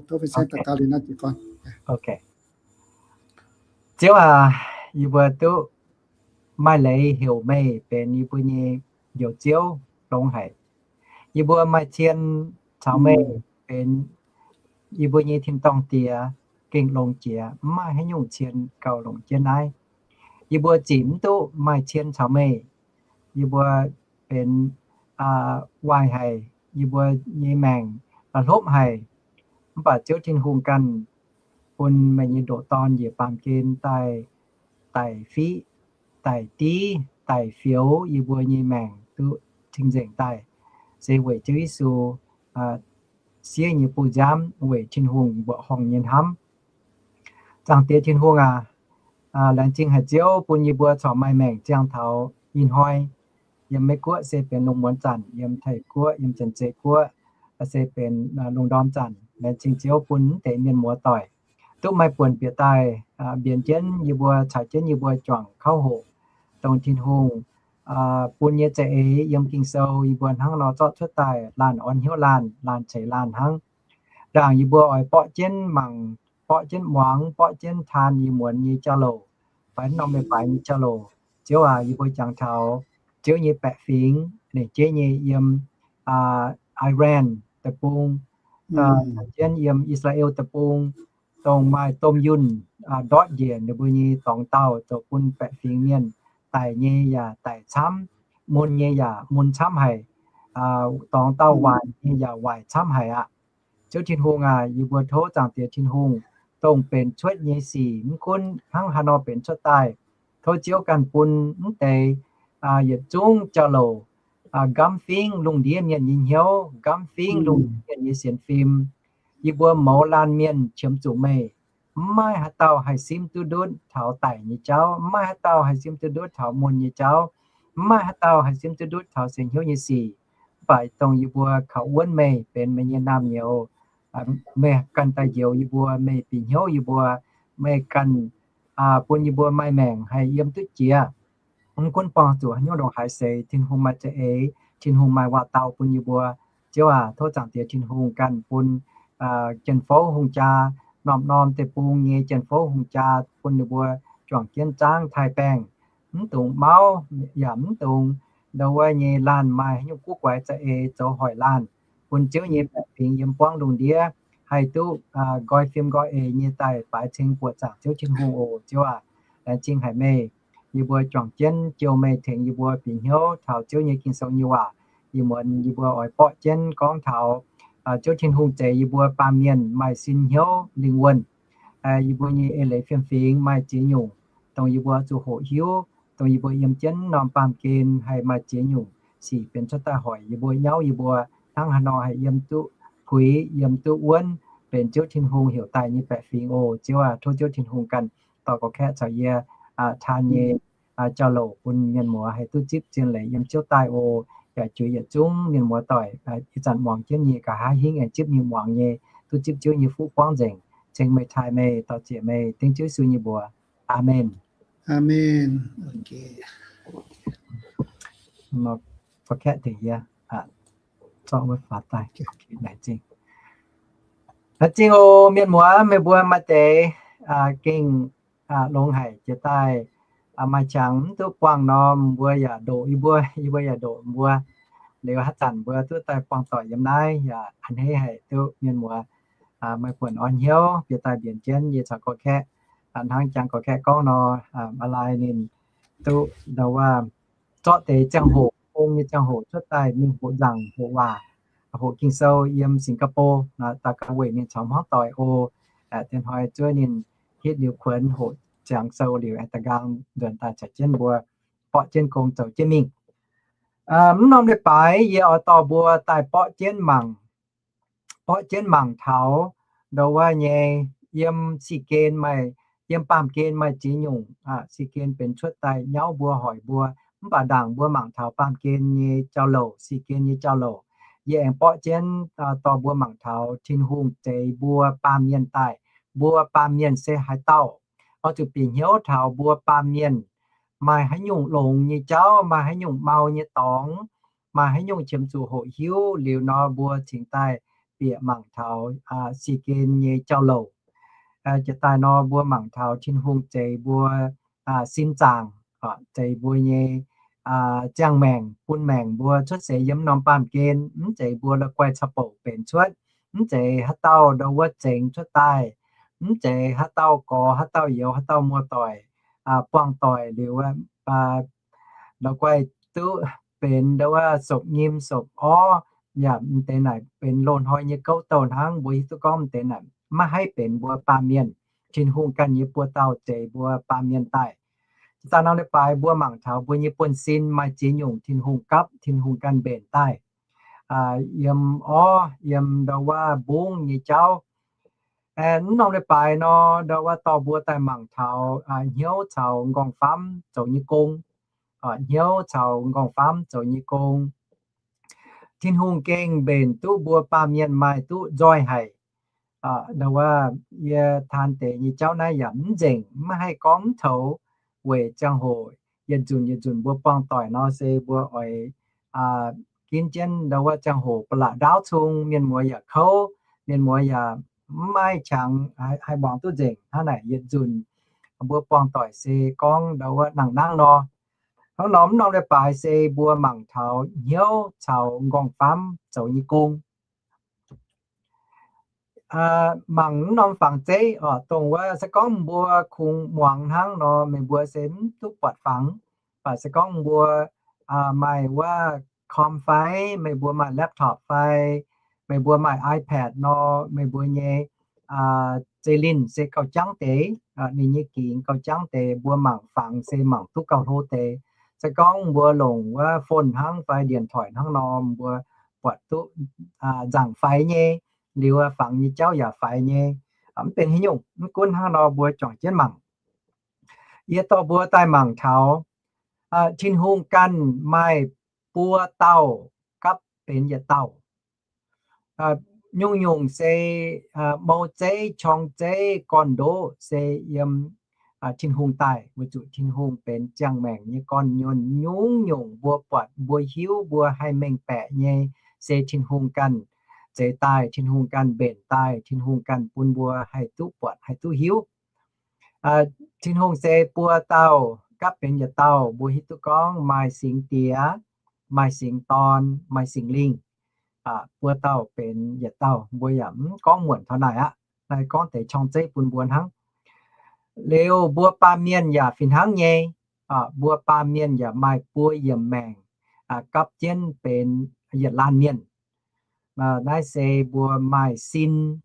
Tov fin-saeng daux gaux liuz naaiv jiez gorn. Ziouv aac, yie mbuo duqv maaih leiz heuc meih benx yie mbuo nyei Njoux Ziouv longx haic. Yie mbuo maaih cien caux meih benx yie mbuo nyei tin-dorngh Diex gengh longx jiex, mv maaih haaix nyungc cien gauh longc jienv naaiv. Yie mbuo zic mv duqv maaih cien caux meih. Yie mbuo benx waaic haic, yie mbuo nyei maengc la'hlopv haic. Mv baac Ziouv Tin-Hungh ganh bun meih nyei ndoqc Dorn njiec baamh gen daaih daic fiqv, daic div, daic fioux yie mbuo nyei maengc duqv cing-nzengc daaih, se weic Ziouv Yesu, siev nyei bu nziaamv weic Tin-Hungh mbuoqc horngh nyei hnamv. Zaangc Diex Tin-Hungh aac, laengz zingh haic Ziouv bun yie mbuo corc maaih maengc ziangh taux ih hnoi. Yiem Meiv Guoqv se benx lungh muonz zanc, yiem Taiv Guoqv, yiem Janx-Zei Guoqv se benx lungh ndorm zanc. Laengz zingh Ziouv bun mv deix mienh muoz doic duqv maaih buonc bieqc daaih mbienx jienv yie mbuo, caux jienv yie mbuo juangc kauv hoqc, dongh Tin-Hungh bun nyei za'eix yiem Ging-Sou yie mbuo hnangv nor zorqv cuotv daaih, laanh orn hnyouv laanh, laanh ceix laanh hnangv. Ndaangc yie mbuo oix borqv jienv mangc, borqv jienv muangx, borqv jienv taan yie muonz nyei jauv-louc, fai norm leiz-baaix nyei jauv-louc. Ziouv aac, yie mbuo jangx taux Ziouv nyei baeqc fingx, lengc jeiv nyei yiem Iran deic-bung, jienv yiem I^saa^laa^en deic-bung, dongh maaih domh yunh ndortv njiec ninh mbuo nyei dorngx dauh zoux bun baeqc fingx mienh daic nyei yaac daic camv, mun nyei yaac mun camv haic, dorngx dauh waaic nyei yaac waaic camv haic aqv. Ziouv Tin-Hungh aac, yie mbuo tov Zaangc Diex Tin-Hungh, dongh benx cuotv nyei sic mv gunv hnangv haaix nor benx cuotv daaih, tov Ziouv ganh bun mv deix yietc zungv jauv-louc nqamv fingv lungh ndiev mienh nyei hnyouv, nqamv fingv lungh ndiev mienh nyei sienx fim. Yie mbuo mouz laanh mienh qiemx zuqc meih, mv maaih haaix dauh haih simv duqv ndutv taux daic nyei jauv, mv maaih haaix dauh haih simv duqv ndutv taux mun nyei jauv, mv maaih haaix dauh haih simv duqv ndutv taux seix hnyouv nyei sic. Mv baac dongh yie mbuo kaux wuonv meih benx meih nyei naamh nyouz, meih ganh daaih njoux yie mbuo, meih bieqc hnyouv yie mbuo, meih ganh bun yie mbuo maaih maengc haih yiem duqv jiex. Mv gunv buangh zuqc haaix nyungc ndongc haaix seix, Tin-Hungh maaih za'eix, Tin-Hungh maaih waac-dau bun yie mbuo. Ziouv aac, tov Zaangc Diex Tin-Hungh ganh bun jien-fouv hungh jaa, norm-norm deic-bung nyei jien-fouv hungh jaa bun ninh mbuo juangc jienv zaangv taaih-baengh, mv dungx mauv yaac mv dungx ndau wuov nyei laanh maaih haaix nyungc guv guaix za'eix zoux hoic laanh, bun Ziouv nyei baeqc fingx yiem buangv lungh ndiev haih duqv nqoi fim nqoi eix nyei daaih baaix ceng buoqc zaangc Ziouv Tin-Hungh oc. Ziouv aac, laengz zingh haic meih. Yie mbuo juangc jienv jouh meih tengx yie mbuo bieqc hnyouv taux Ziouv nyei Ging-Sou nyei waac. Ih muonz yie mbuo oix borqv jienv gorngv taux Ziouv Tin-Hungh zeix yie mbuo baamh mienh maaih sin hnyouv lingh wuonh. Yie mbuo nyei eix leiz fiem-fingx maaih ziex nyungc, dongh yie mbuo zuqc hoqc hiuv, dongh yie mbuo yiem jienv norm baamh gen haih maaih ziex nyungc sic benx cuotv daaih hoic yie mbuo, nyauv yie mbuo hnangv haaix nor haih yiem duqv puix, yiem duqv wuonv, benx Ziouv Tin-Hungh heuc daaih nyei baeqc fingx oc. Ziouv aac, tov Ziouv Tin-Hungh ganh dorh gorx-kaeqv caux yie taan nyei jauv-louc bun mienh muoz haih duqv zipv zien leiz yiem Ziouv daaih oc. Yaac juix yietc zungv mienh muoz doic ih zanc muangx jienv nyei, nqa'haav hingv aengx zipv nyei muangx nyei, duqv zipv Ziouv nyei fuqv buangv nzengc. Ceng meih, taaih meih, dau ziec meih, dengv Ziouv Yesu nyei mbuox. Aamen. Aamen. Gorx-kaeqv tengx yie zorqv wuov faaux daaih. Laengz zingh oc mienh muoz, meih mbuo maaih deix gengh longx haic jiex daaih maaih qangx mv duqv buangh norm mbuo yaac ndoqc yie mbuo, yie mbuo yaac ndoqc mbuo. Liuz haaix zanc mbuo duqv daaih buangh doic yiem naaiv yaac a'hneiv haic duqv mienh muoz maaih buonc orn hnyouv bieqc daaih mbienx jienv yie caux gorx-kaeqv hnangv jangx gorx-kaeqv gorngv nor, a'laaix ninh duqv ndau wuov zorqv deix ziangh hoc, gong nyei ziangh hoc cuotv daaih mingh hoqc nzaangc, hoqc waac, hoqc Ging-Sou yiem Singapore. Daux gaux weic ninh caux hmuangv doic oc. Dien hnoi zuov ninh hitv liuz kuonx hoqc ziangx sou liuz aengx da'nqaang nzuonx daaih caux jienv mbuo borqv jienv gong zoux jienv mingh. Mv norm leiz-baaix yie oix dorh mbuo daaih borqv jienv mangc, borqv jienv mangc taux ndau wuov nyei, yiem si gen maaih, yiem baamh gen maaih ziex nyungc si gen benx cuotv daaih nyauv mbuo hoic mbuo. Mv baac ndaangc mbuo mangc taux baamh gen nyei jauv-louc, si gen nyei jauv-louc, yie aengx borqv jienv dorh mbuo mangc taux Tin-Hungh zeix mbuo baamh mienh daaih, mbuo baamh mienh se haaix dauh. Oix zuqc bieqc hnyouv taux mbuo baamh mienh maaih haaix nyungc longx nyei jauv, maaih haaix nyungc mau nyei dorngx, maaih haaix nyungc qiemx zuqc hoqc hiuv liuz nor mbuo cingx daaih bieqc mangc taux si gen nyei jauv-louc. Jiex daaih nor mbuo mangc taux Tin-Hungh zeix mbuo sin zaangc, zeix mbuo nyei ziangh maengc, bun maengc mbuo cuotv seix yiem norm baamh gen, mv zeiz mbuo la'guaih caux bouc benx cuotv, mv zeiz haaix dauh ndau wuov zengx cuotv daaih, mv zeiz haaix dauh gorx, haaix dauh youz, haaix dauh muoz-doic, buangh doic liuz la'guaih duqv benx ndau wuov sopc nyim sopc orv, yaac m'deix naaic benx loz-hnoi nyei gouv douh hnangv. Mbuo hiuv duqv gorngv m'deix naaic maiv haih benx mbuo baamh mienh. Tin-Hungh ganh nyei buoz dauh zeix mbuo baamh mienh daaih. Daaih norm leiz-baaix mbuo mangc taux mbuo nyei buonv-sin maaih ziex nyungc Tin-Hungh gapv, Tin-Hungh ganh mbenc daaih. yiem orv, yiem ndau wuov mbungv nyei jauv. Mv norm leiz-baaix nor, ndau wuov dorh mbuo daaih mangc taux hnyouv caux m'nqorngv-famv zoux nyei gong. Hnyouv caux m'nqorngv-famv zoux nyei gong, Tin-Hungh gengh mbenc duqv mbuo baamh mienh maaih duqv nzoih haic. Ndau wuov yie taan deix nyei jauv naaiv yaac mv nzengc, mv haih gorngv mv toux, weic ziangh hoc yietc nzunc yietc nzunc mbuo buangh doic nor se mbuo oix ginv jienv ndau wuov ziangh hoc ba'laqc ndaauv cung, mienh muoz yaac kouv, mienh muoz yaac mv maaih qangx haih muangx duqv nzengc. Hnangv naaic yietc nzunc mbuo buangh doic se gorngv ndau wuov nangh nangv nor. Hnangv nor mv norm leiz-baaix se mbuo mangc taux hnyouv caux m'nqorngv-famv zoux nyei gong. Mangc mv norm fangx zeiv oc, dongh wuov se gorngv mbuo kungx muangx hnangv nor, meih mbuo se mv duqv buatc fangx. Mv baac se gorngv mbuo maaih wuov com fai, meih mbuo maaih laptop fai, meih mbuo maaih iPad nor, meih mbuo nyei zeiv linh se gauh jangv deix, ninh nyei gingx gauh jangv deix, mbuo mangc fangx se mangc duqv gauh hlo deix. Se gorngv mbuo longc wuov phone hnangv fai điện thoại hnangv nor, mbuo buatc duqv nzaangc faix nyei, liuz fangx nyei jauv yaac faix nyei. Mv benx haaix nyungc, mv gunv hnangv nor mbuo juangc jienv mangc. Yie dorh mbuo daaih mangc taux Tin-Hungh ganh maaih buo dauh gapv benx yietc dauh. Nyungc-nyungc se mou zeiv, qorng zeiv, gorn-ndoqv se yiem Tin-Hungh daaih, weic zuqc Tin-Hungh benx ziangh maengc nyei gorn-nyuonh. Nyungc-nyungc mbuo buatc, mbuo hiuv, mbuo haih mengh baeqc nyei, se Tin-Hungh ganh zeix daaih, Tin-Hungh ganh mbenc daaih, Tin-Hungh ganh bun mbuo haih duqv buatc, haih duqv hiuv. Tin-Hungh se buo dauh gapv benx yietc dauh, mbuo hiuv duqv gorngv maaih Singx Diex, maaih Singx Dorn, maaih Singx Lingh. Buo dauh benx yietc dauh, mbuo yaac mv gorngv muonc taux naaic aqv. Naaiv gorngv deix qorng zeiv bun mbuo hnangv. Liuz mbuo baamh mienh yaac fih hnangv nyei. Mbuo baamh mienh yaac maaih buo yiemc maengc gapv jienv benx yietc laanh mienh. Naaiv se mbuo maaih sin,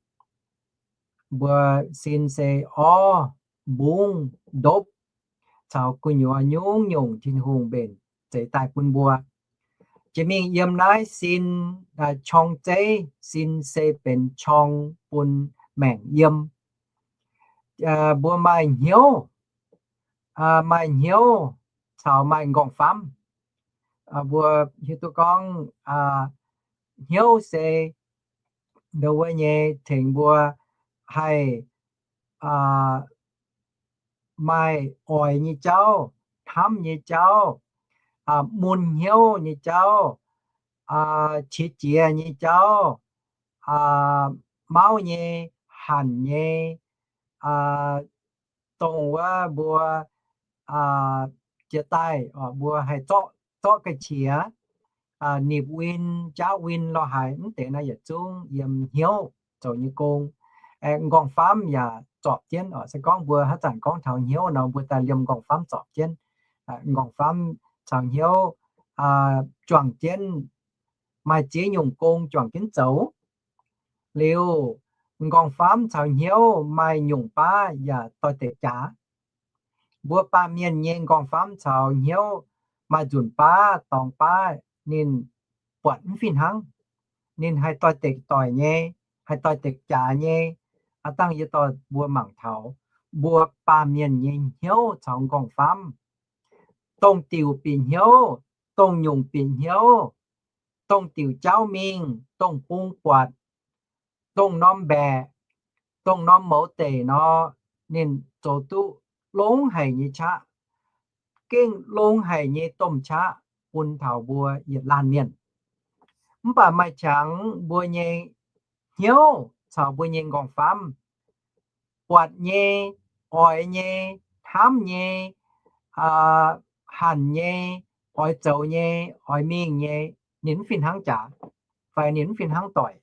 mbuo sin se orv, mbungv, ndopv, caux gu'nyuoz nyungc-nyungc Tin-Hungh mbenc zeix daaih bun mbuo. Jiex mingh yiem naaiv sin, qorng zeiv sin se benx qorng bun maengc yiem. Mbuo maaih hnyouv, maaih hnyouv caux maaih m'nqorngv-famv. Mbuo hiuv duqv gorngv hnyouv se ndau wuov nyei tengx mbuo haih maaih oix nyei jauv, hnamv nyei jauv, mun hnyouv nyei jauv, qiex jiez nyei jauv, mauv nyei, hanc nyei, dongh wuov mbuo jiex daaih mbuo haih zorqv, zorqv ga'qiex, nipc win, jaauv win, lorh haaix mv deix naaiv yietc zungv yiem hnyouv zoux nyei gong. M'nqorngv-famv yaac zorpc jienv oc. Se gorngv mbuo haaix zanc gorngv taux hnyouv nor, mbuo daaih liemh m'nqorngv-famv zorpc jienv. M'nqorngv-famv caux hnyouv juangc jienv maaih ziex nyungc gong juangc jienv zoux. Liuz, m'nqorngv-famv caux hnyouv maaih nyungc baav yaac doix-dekc jaax. Mbuo baamh mienh nyei m'nqorngv-famv caux hnyouv maaih nzunc baav dorngx baav ninh buatc mv fih hnangv. Ninh haih doix-dekc doic nyei, haih doix-dekc jaax nyei. Aav dangh yie dorh mbuo mangc taux mbuo baamh mienh nyei hnyouv caux m'nqorngv-famv, dongh diuc bieqc hnyouv, dongh nyungc bieqc hnyouv, dongh diuc jauv mingh, dongh bung buatc, dongh norm mbaeqc, dongh norm mouz deic nor, ninh zoux duqv longx haic nyei qaqv, gengh longx haic nyei domh qaqv bun taux mbuo yietc laanh mienh. Mv baac maaih qangx mbuo nyei hnyouv caux mbuo nyei m'nqorngv-famv, buatc nyei, oix nyei, hnamv nyei, hanc nyei, oix zoux nyei, oix mingh nyei, ninh mv fih hnangv jaax, fai ninh mv fih hnangv doic.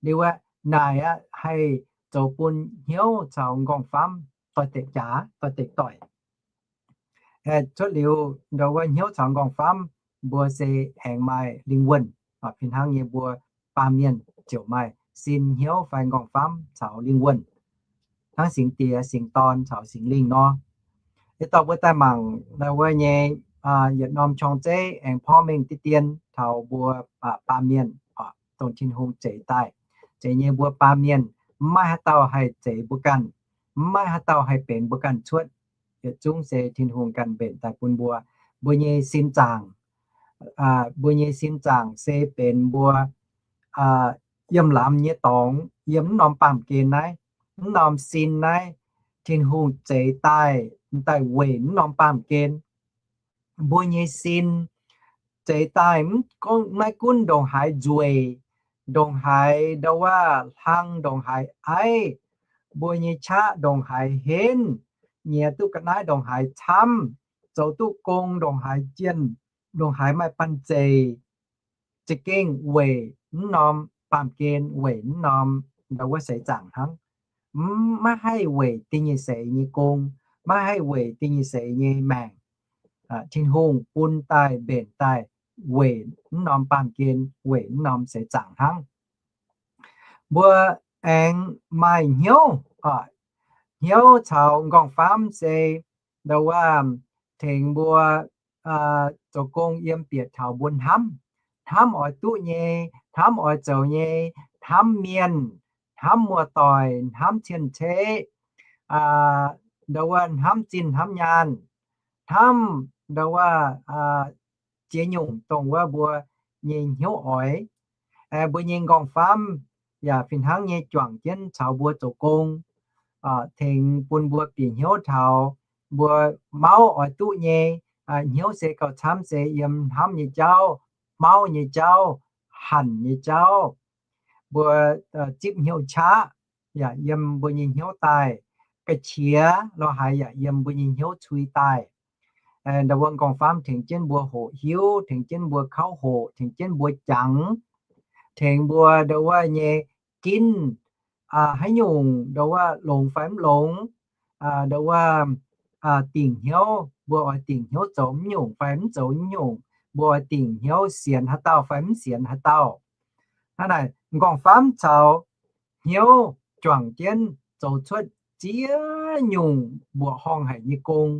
Liuz aqv, naaic aqv haih zoux bun hnyouv caux m'nqorngv-famv doix-dekc jaax, doix-dekc doic. Cuotv liuz ndau wuov hnyouv caux m'nqorngv-famv, mbuo se aengx maaih lingh wuonh. Fih hnangv nyei mbuo baamh mienh ziouc maaih sin, hnyouv fai m'nqorngv-famv caux lingh wuonh. Hnangv Singx Diex, Singx Dorn caux Singx Lingh nor. Yie dorh mbuo daaih mangc ndau wuov nyei yietc norm qorng-zeiv aengx porv mengh diqv dien taux mbuo baamh mienh, dongh Tin-Hungh zeix daaih. Zeix nyei mbuo baamh mienh, maiv maaih haaix dauh haih zeix mbuo ganh, maiv maaih haaix dauh haih benx mbuo ganh cuotv. Yietc zungv se Tin-Hungh ganh mbenc daaih bun mbuo. Mbuo nyei sin zaangc, mbuo nyei sin zaangc se benx mbuo yiem lamz nyei dorngx, yiem mv norm baamh gen naaiv, mv norm sin naaiv, Tin-Hungh zeix daaih, daaih weic mv norm baamh gen. Mbuo nyei sin zeix daaih mv gunv, maiv gunv ndongc haaix nzueic, ndongc haaix ndau wuov hlang, ndongc haaix aiv, mbuo nyei qaqv ndongc haaix henv, nyiex duqv ga'naaiv ndongc haaix camv, zoux duqv gong ndongc haaix jienh, ndongc haaix maaih banh zeic, za'gengh weic mv norm baamh gen, weic mv norm ndau wuov seix zaangc hnangv. Maiv haih weic ding nyei seix nyei gong, maiv haih weic ding nyei seix nyei maengc. Tin-Hungh bun daaih mbenc daaih weic mv norm baamh gen, weic mv norm seix zaangc hnangv. Mbuo aengx maaih hnyouv, hnyouv caux m'nqorngv-famv se ndau wuov tengx mbuo zoux gong yiem bieqc taux mbuo hnamv, hnamv oix duqv nyei, hnamv oix zoux nyei, hnamv mienh, hnamv muoz-doic, hnamv cien-ceqv, ndau wuov hnamv zinh hnamv nyaanh, hnamv ndau wuov ziex nyungc dongh wuov mbuo nyei hnyouv oix. Mbuo nyei m'nqorngv-famv yaac fih hnangv nyei juangc jienv caux mbuo zoux gong, tengx bun mbuo bieqc hnyouv taux mbuo mauv oix duqv nyei. Hnyouv se gauh camv se yiem hnamv nyei jauv, mauv nyei jauv, hanc nyei jauv. Mbuo zipv hnyouv qaqv yaac yiem mbuo nyei hnyouv daaih. Ga'qiex lorz haic yaac yiem mbuo nyei hnyouv cui daaih. Ndau wuov m'nqorngv-famv tengx jienv mbuo hoqc hiuv, tengx jienv mbuo kauv hoqc, tengx jienv mbuo jangx, tengx mbuo ndau wuov nyei ginv haaix nyungc ndau wuov longx fai mv longx, ndau wuov dingc hnyouv, mbuo oix dingc hnyouv zoux mv nyungc fai mv zoux mv nyungc, mbuo oix dingc hnyouv sienx haaix dauh fai mv sienx haaix dauh. Hnangv naaic m'nqorngv-famv caux hnyouv juangc jienv zoux cuotv ziex nyungc mbuoqc horngh haic nyei gong.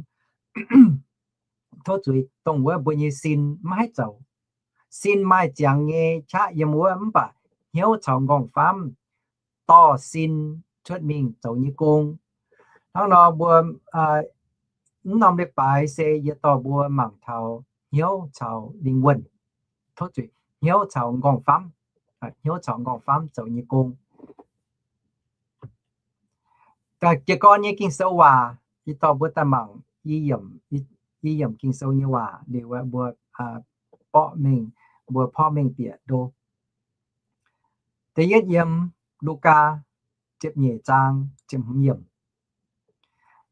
Tov zuiz, dongh wuov mbuo nyei sin maiv haih zoux. Sin maaih ziangx nyei qaqv yiem wuov, mv baac hnyouv caux m'nqorngv-famv dorh sin cuotv mingh zoux nyei gong. Hnangv nor mbuo mv norm leiz-baaix se yie dorh mbuo mangc taux hnyouv caux lingh wuonh. Tov zuiz, hnyouv caux m'nqorngv-famv, hnyouv caux m'nqorngv-famv zoux nyei gong. Jiez gorn nyei Ging-Sou waac, yie dorh mbuo daaih mangc i yiemc Ging-Sou nyei waac liuz, mbuo borqv mingh, mbuo porv mengh bieqc ndo. Da'yietv yiem Lugaa ziepc nyeic zaang ziepc hmz yiemc.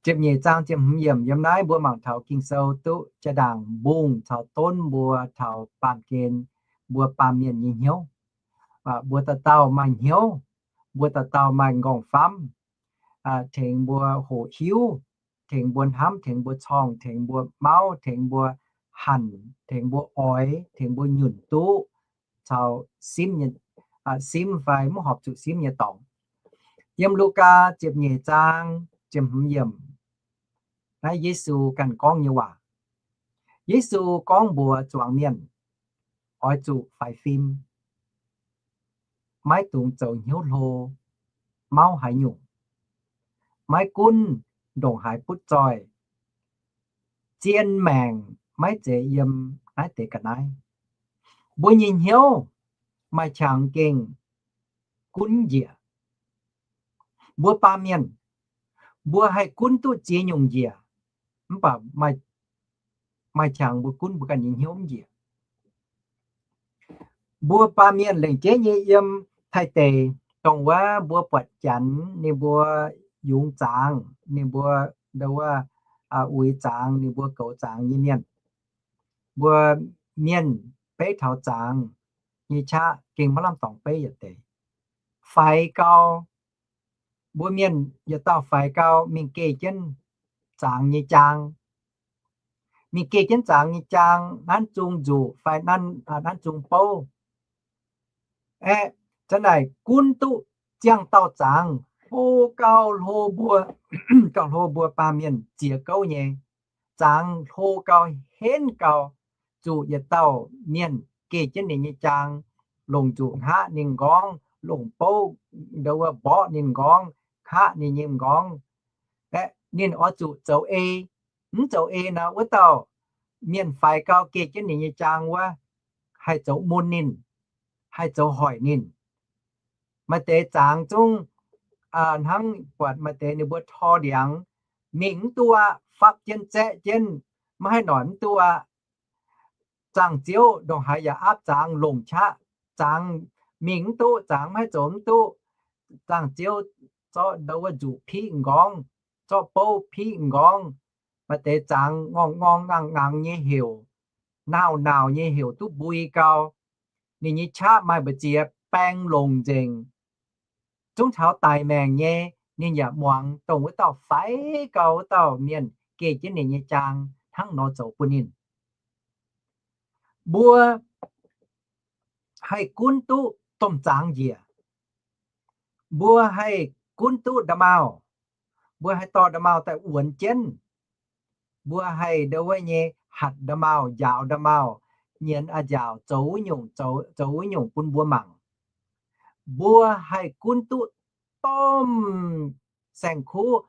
Ziepc nyeic zaang ziepc hmz yiemc. Yiem naaiv mbuo mangc taux Ging-Sou duqv jaa-ndaangc mbungh caux donv mbuo taux baamh gen, mbuo baamh mienh nyei hnyouv. Mbuo dauh dauh maaih hnyouv, mbuo dauh dauh maaih m'nqorngv-famv, tengx mbuo hoqc hiuv, tengx mbuo hnamv, tengx mbuo corngh, tengx mbuo mauv, tengx mbuo hanc, tengx mbuo oix, tengx mbuo nyunc duqv caux simv nyei, simv fai mv horpc zuqc simv nyei dorngx. Yiem Lugaa ziepc nyeic zaang ziepc hmz yiemc, naaiv Yesu ganh gorngv nyei waac. Yesu gorngv mbuox zuangx mienh, oix zuqc faix fim, maiv dungx zoux hnyouv hlo, mauv haaix nyungc, maiv gunv ndongc haaix butv zoih, zien maengc maiv zeiz yiem naaiv deix ga'naaiv. Mbuo nyei hnyouv maaih qangx gengh gunv njiec. Mbuo baamh mienh, mbuo haih gunv duqv ziex nyungc njiec, mv baac maaih qangx mbuo gunv mbuo ganh nyei hnyouv njiec. Mbuo baamh mienh lengc jeiv nyei yiem Taiv deic, dongh wuov mbuo buatc Janx, ninh mbuo yungz zaangz, ninh mbuo ndau wuov uix zaangz, ninh mbuo goux zaangz nyei mienh. Mbuo mienh beiv taux zaangz nyei qaqv gengh maiv lamh dorngx beiv yietc deix. Faix gau, mbuo mienh yietc dauh faix gau mingh geh jienv zaangz nyei jaang, mingh geh jienv zaangz nyei jaang, nanv zung nzuqc fai nanv zung bouv. Aeqv, zanc naaic gunv duqv ziangh dauh zaangz hlo gauh hlo mbuo, gauh hlo mbuo baamh mienh ziex gouv nyei. zaangz hlo gau, henv gau, zuqc yietc dauh mienh geh jienv ninh nyei jaang, longc nzuqc hngaqv ninh m'nqorngv, longc bouv ndo wuov mborqv ninh m'nqorngv, hngaqv ninh nyei m'nqorngv. Aeqv, ninh oix zuqc zoux ei. Mv zoux ei nor, wuov dauh mienh faix gau geh jienv ninh nyei jaang wuov, haih zoux mun ninh, haih zoux hoic ninh. Maaih deix zaangz zungv hnangv buatc maaih deix ninh mbuo tor ndiangx, mingh mv duqv aqv, fapv jienv zaeqv jienv, maiv haih noic mv duqv aqv. Zaangz ziouv ndongc haaix yaac aapv zaangz longc qaqv. Zaangz mingh mv duqv, zaangz maiv haih zoux mv duqv. Zaangz ziouv zorqv ndo wuov nzuqc piqv m'nqorngv, zorqv bouv piqv m'nqorngv. Maaih deix zaangz ngorngh ngorngh ngangh ngangx nyei heuc, nauc nauc nyei heuc duqv mbui gau. Ninh nyei qaqv maaih mbu'ziex baeng longc nzengc. Zungv taux daic maengc nyei, ninh yaac muangx dongh wuov dauh faix gau wuov dauh mienh geh jienv ninh nyei jaang hnangv nor zoux bun ninh. Mbuo haih gunv duqv domh zaangz njiec. Mbuo haih gunv duqv nda'maauh. Mbuo haih dorh nda'maauh daaih wuonx jienv. Mbuo haih ndo wuov nyei hatc nda'maauh, njaaux nda'maauh, nyienz a'njaaux, zoux wuov nyungc, zoux wuov nyungc bun mbuo mangc. Mbuo haih gunv duqv domh saeng-kuv,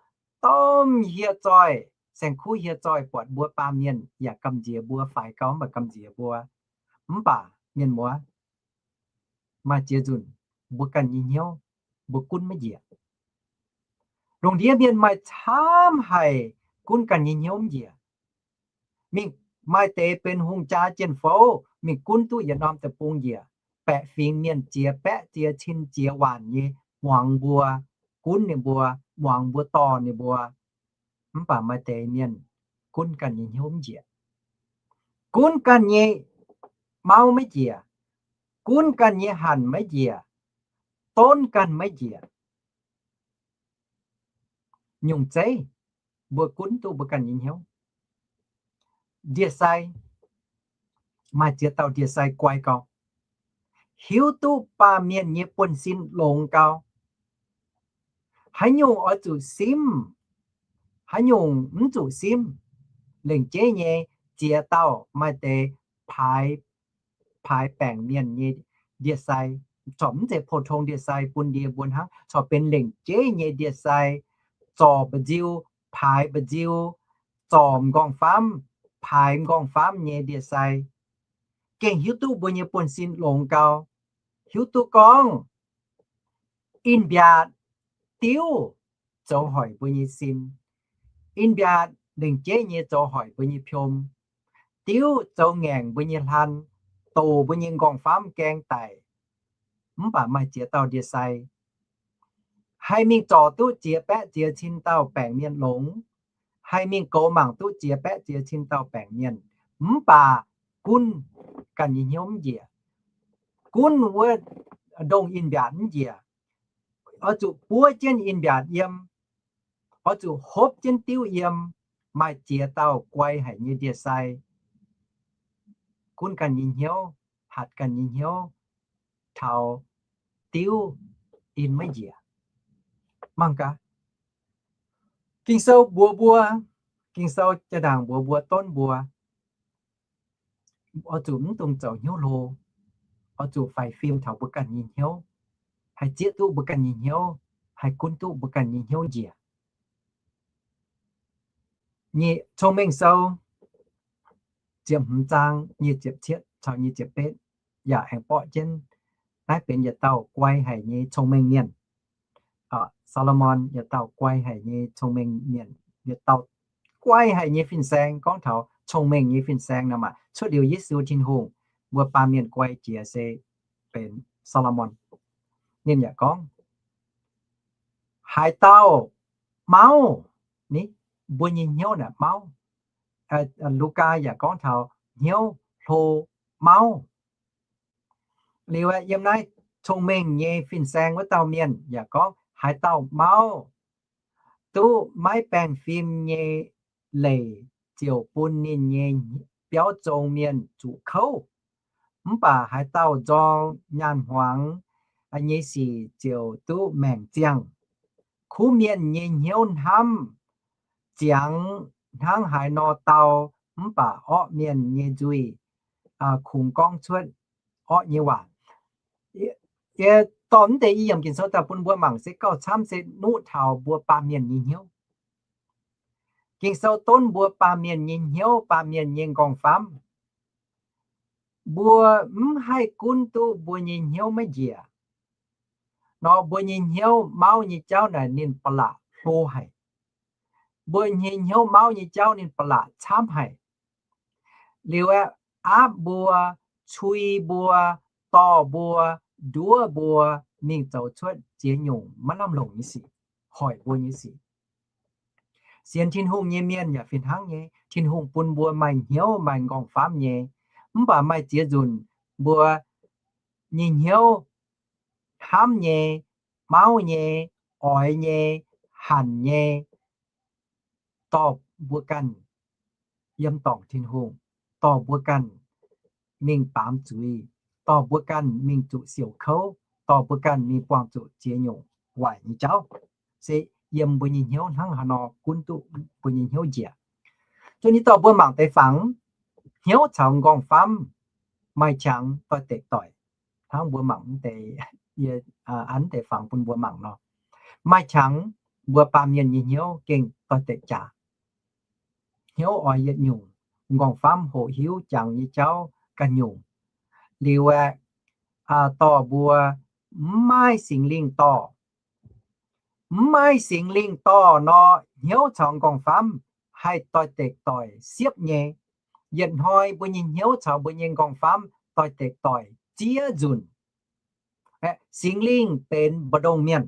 domh hieh zoih, saeng-kuv hieh zoih buatc mbuo baamh mienh yaac gamh nziex mbuo, faix gau mv baac gamh nziex mbuo. Mv baac mienh muoz, maaih ziex nzunc mbuo ganh nyei hnyouv mbuo gunv maiv njiec. Lungh ndiev mienh maaih camv haic gunv ganh nyei hnyouv mv njiec. Mingh maaih deix benx hungh jaa jien-fouv mingh gunv duqv yietc norm deic-bung njiec, baeqc fingx mienh ziex baeqv ziex cin ziex waanc nyei muangx mbuo, gunv ninh mbuo, muangx mbuo dorh ninh mbuo. Mv baac maaih deix mienh gunv ganh nyei hnyouv mv njiec. Gunv ganh nyei mauv maiv njiec, gunv ganh nyei hanc maiv njiec, donv ganh maiv njiec. Nyungc zeiv mbuo gunv duqv mbuo ganh nyei hnyouv. Ndie-sai, maaih ziex dauh ndie-sai guai gau, hiuv duqv baamh mienh nyei buonv-sin longx gau, haaix nyungc oix zuqc simv, haaix nyungc mv zuqc simv. Lengc jeiv nyei ziex dauh maaih deix paaix, paaix baengc mienh nyei ndie-sai, corc mv zeiz pou-tong ndie-sai bun ndie mbuo hnangv, corc benx lengc jeiv nyei ndie-sai, zorc mba'nziu, paaix mba'nziu, zorc m'nqorngv-faamv, paaix m'nqorngv-faamv nyei ndie-sai, gengh hiuv duqv mbuo nyei buonv-sin longx gau, hiuv duqv gorngv in-mbiaatc diuv zoux hoic mbuo nyei sin. In-mbiaatc lengc jeiv nyei zoux hoic mbuo nyei piom. Diuv zoux ngaengc mbuo nyei hlan, doqc mbuo nyei m'nqorngv-faamv gaeng daic. Mv baac maaih ziex dauh ndie-sai haih mingh zorc duqv ziex baeqv ziex cin dauh baengc mienh longx, haih mingh goux mangc duqv ziex baeqv ziex cin dauh baengc mienh, mv baac gunv ganh nyei hnyouv mv njiec. Gunv wuov ndongh in-mbiaatc mv njiec. Oix zuqc buov jienv in-mbiaatc yiem, oix zuqc hopv jienv diuv yiem. Maaih ziex dauh guai haic nyei ndie-sai gunv ganh nyei hnyouv, hatc ganh nyei hnyouv taux diuv in maiv njiec. Mangc gaax, Ging-Sou mbuox mbuo, Ging-Sou jaa-ndaangc mbuox mbuo, donv mbuo, oix zuqc mv dungx zoux hnyouv hlo, oix zuqc faix fim taux mbuo ganh nyei hnyouv, haih zieqv duqv mbuo ganh nyei hnyouv, haih gunv duqv mbuo ganh nyei hnyouv njiec. Nyei Cong-Mengh Sou ziepc hmz zaang nyic ziepc cietv caux nyic ziepc betv yaac aengx borqv jienv naaiv benx yietc dauh guai haic nyei cong-mengh mienh. Saa^lo^morn yietc dauh guai haic nyei cong-mengh mienh, yietc dauh guai haic nyei fin-saeng. Gorngv taux cong-mengh nyei fin-saeng nor, maaih cuotv liuz Yesu Tin-Hungh, mbuo baamh mienh guai jiex se benx Saa^lo^morn. Ninh yaac gorngv, haaix dauh mauv, ni, mbuo nyei hnyouv naaic mauv. Lugaa yaac gorngv taux hnyouv hlo mauv. Liuz aeqv, yiem naaiv cong-mengh nyei fin-saeng wuov dauh mienh yaac gorngv, haaix dauh mauv duqv maiv baengh fim nyei leic ziouc bun ninh nyei biauv zong mienh zuqc kouv. Mv baac haaix dauh nzorng nyaanh hmuangx nyei sic ziouc duqv maengc ziangh. Kuv mienh nyei hnyouv hnamv ziangx hnangv haaix nor dau, mv baac orqv mienh nyei nzuih kungx gorngv cuotv orqv nyei waac. Yie dorh mv deix i yiemc Ging-Sou daaih bun mbuo mangc se gauh camv se nuqv taux mbuo baamh mienh nyei hnyouv. Ging-Sou donv mbuo baamh mienh nyei hnyouv, baamh mienh nyei nqorngv-famv. Mbuo mv haih gunv duqv mbuo nyei hnyouv maiv njiec nor, mbuo nyei hnyouv mauv nyei jauv naaic ninh ba'laqc hlo haic. Mbuo nyei hnyouv mauv nyei jauv ninh ba'laqc camv haic. Liuz aeqv, aapv mbuo, cui mbuo, dorh mbuo, nduov mbuo mingh zoux cuotv ziex nyungc maiv lamh longc nyei sic, hoic mbuo nyei sic. Sienx Tin-Hungh nyei mienh yaac fih hnangv nyei. Tin-Hungh bun mbuo maaih hnyouv maaih nqorngv-famv nyei, mv baac maaih ziex nzunc mbuo nyei hnyouv hnamv nyei, mauv nyei, oix nyei, hanc nyei, dorh mbuo ganh yiem dorngc Tin-Hungh, dorh mbuo ganh mingh baamz zuiz, dorh mbuo ganh mingh zuqc siouc kouv, dorh mbuo ganh mingh buangh zuqc ziex nyungc waaic nyei jauv. Se yiem mbuo nyei hnyouv hnangv haaix nor gunv duqv mbuo nyei hnyouv njiec. Zunv nyei dorh mbuo mangc deix fangx, hnyouv caux nqorngv-famv maaih qangx doix-dekc doic. Hnangv mbuo mangc deix, yie an deix fangx bun mbuo mangc nor, maaih qangx mbuo baamh mienh nyei hnyouv gengh doix-dekc jaax. Hnyouv oix yietc nyungc, nqorngv-famv hoqc hiuv jangx nyei jauv ganh nyungc. Liuz aeqv, dorh mbuo mv maaih Singx Lingh dorh. Mv maaih Singx Lingh dorh nor, hnyouv caux nqorngv-famv haih doix-dekc doic siepv nyei. Yietc hnoi mbuo nyei hnyouv caux mbuo nyei nqorngv-famv doix-dekc doic ziex nzunc. Singx Lingh benx mbu'ndongx mienh.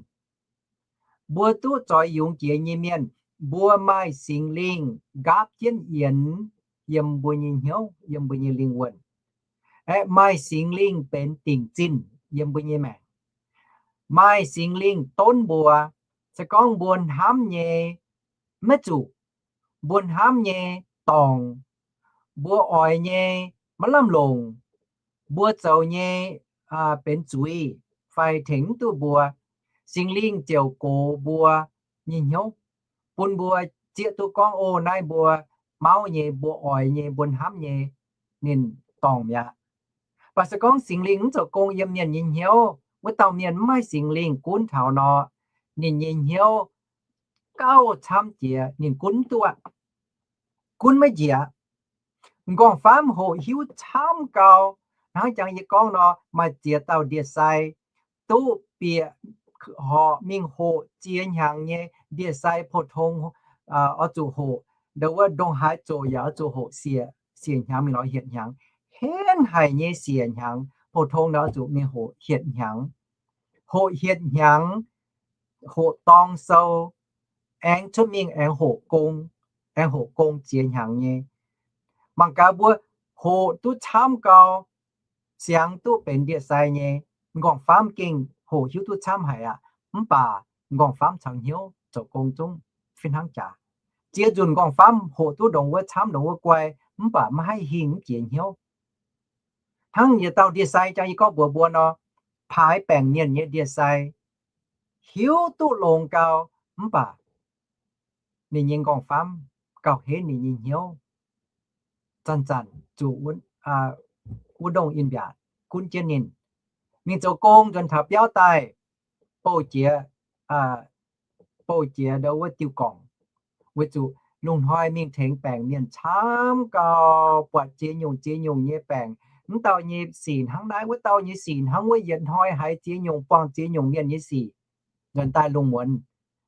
Mbuo duqv zoix yungz jiex nyei mienh, mbuo maaih Singx Lingh nqaapv jienv yienx yiem mbuo nyei hnyouv, yiem mbuo nyei lingh wuonh. Aeqv, maaih Singx Lingh benx dingc zinh yiem mbuo nyei maengc. Maaih Singx Lingh donv mbuo, se gorngv mbuo hnamv nyei maiv zuqc, mbuo hnamv nyei dorngc, mbuo oix nyei maiv lamh longc, mbuo zoux nyei benx zuiz fai tengx mv duqv mbuo, Singx Lingh ziouc gox mbuo nyei hnyouv, bun mbuo zieqv duqv gorngv, O, naaiv mbuo mauv nyei, mbuo oix nyei, mbuo hnamv nyei, ninh dorngc mi'aqv. Mv baac se gorngv Singx Lingh mv zoux gong yiem mienh nyei hnyouv, wuov dauh mienh mv maaih Singx Lingh gunv taux nor, ninh nyei hnyouv gauh camv jiex, ninh gunv mv duqv, gunv maiv njiec. M'nqorngv-famv hoqc hiuv camv gau, hnangv jangx yie gorngv nor, maaih ziex dauh ndie-sai duqv bieqc horqc mingh hoqc ziex hnyangx nyei ndie-sai pou-tong oix zuqc hoqc, ndau wuov ndongc haaix zoqc yaac oix zuqc hoqc siec, siec hnyangx mingh lorz hietc hnyangx. Henv haic nyei siec hnyangx, pou-tong nor oix zuqc mingh hoqc hietc hnyangx. Hoqc hietc hnyangx, hoqc dorng sou, aengx cuotv mingh aengx hoqc gong, aengx hoqc gong ziex hnyangx nyei. Mangc gaax mbuo hoqc duqv camv gau, siangx duqv benx ndie-sai nyei, m'nqorngv-famv gengh hoqc hiuv duqv camv haic aqv. Mv baac m'nqorngv-famv caux hnyouv zoux gong zungv fih hnangv jaax. Ziex nzunc m'nqorngv-famv hoqc duqv ndongc wuov camv ndongc wuov guai, mv baac maiv haih hingh mv jiex hnyouv. Hnangv yietc dauh ndie-sai jangx yie gorngv mbuox mbuo nor, paaix baengc mienh nyei ndie-sai hiuv duqv longx gau, mv baac ninh nyei m'nqorngv-famv gauh henv ninh nyei hnyouv, zanc-zanc zuqc wuov ndongh in-mbiaatc gunv jienv ninh. Mingh zoux gong nzuonx taux biauv daaih, bouh jiex, bouh jiex ndau wuov diuh gorngc, weic zuqc lungh hnoi mingh tengx baengc mienh camv gau, buatc ziex nyungc ziex nyungc nyei baengc, mv dauh nyei sic hnangv naaiv, wuov dauh nyei sic hnangv wuov, yietc hnoi haiz ziex nyungc, buangh ziex nyungc mienh nyei sic. Nzuonx daaih lungh muonz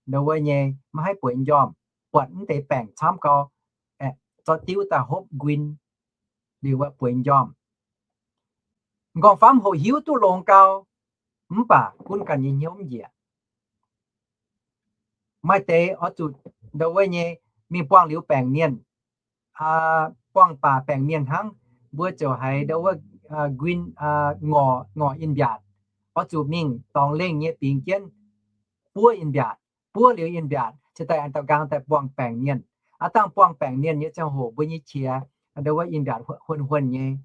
ndau wuov nyei maiv haih bueix m'njormh, buatc mv deix baengc camv gau, zorqv diuv daaih hopv nquin, liuz wuov bueix m'njormh. M'nqorngv-famv hoqc hiuv duqv longx gau, mv baac gunv ganh nyei hnyouv mv njiec. Maaih deix oix zuqc ndau wuov nyei mingh buangh liuz baengc mienh, buangh baac baengc mienh hnangv, mbuo ziouc haiz ndau wuov nquin, ngorc, ngorc in-mbiaatc, oix zuqc mingh dorngx lengh nyei bingx jienv buov in-mbiaatc. Buov liuz in-mbiaatc cingx daaih aengx daux nqaang daaih buangh baengc mienh. Aav dangh buangh baengc mienh nyei ziangh hoc mbuo nyei qiex ndau wuov in-mbiaatc huon-huonh nyei.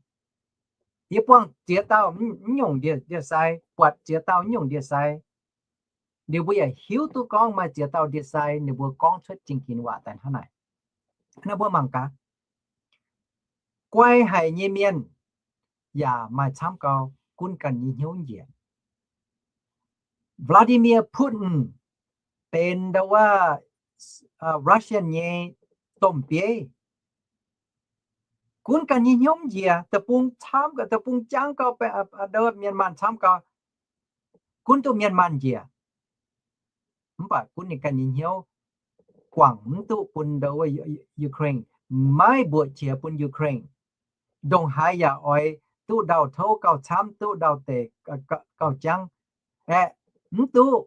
Yie buangh ziex dauh mv nyungc ndie-sai, buatc ziex dauh mv nyungc ndie-sai, liuz mbuo yaac hiuv duqv gorngv maaih ziex dauh ndie-sai ninh mbuo gorngv cuotv zingh ginx waac daaih hnangv naaic. Naaiv mbuo mangc gaax, guai haic nyei mienh yaac maaih camv gau gunv ganh nyei hnyouv njiec. Vladimir Putin benx ndau wuov Russian nyei domh bieiv, gunv ganh nyei hnyouv njiec, deic-bung camv, deic-bung jangv gau, ndau wuov mienh maanh camv gau, gunv duqv mienh maanh njiec. Mv baac gunv ninh ganh nyei hnyouv guangc mv duqv bun ndau wuov Ukraine, maiv mbuoqc qiex bun Ukraine. Ndongc haaix yaac oix duqv ndau-touv gauh camv, duqv ndau-deic gauh jangv. Aeqv, mv duqv,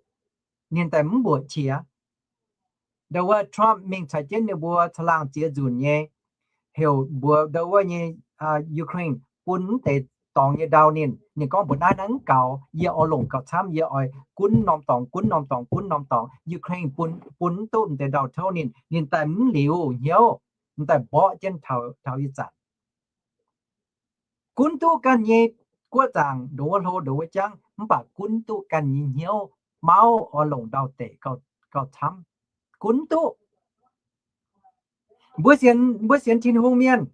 ninh daaih mv mbuoqc qiex. Ndau wuov Trump mingh caux jienv ninh mbuo caangh laangh ziex nzunc nyei, heuc mbuox ndau wuov nyei Ukraine bun mv deix dorngx nyei ndau ninh. Ninh gorngv mbuox naaiv, naaiv mv gaux, yie oix longc gauh camv, yie oix gunv norm dorngx, gunv norm dorngx, gunv norm dorngx. Ukraine bun, bun mv duqv mv deix ndau-touv ninh, ninh daaih mv liuz hnyouv, ninh daaih mborqv jienv taux, taux ih zanc. Gunv duqv ganh nyei guoqv zaangc ndongc wuov hlo ndongc wuov jangv, mv baac gunv duqv ganh nyei hnyouv mauv oix longc ndau-deic gauh, gauh camv. Gunv duqv. Mbuo sienx, mbuo sienx Tin-Hungh mienh,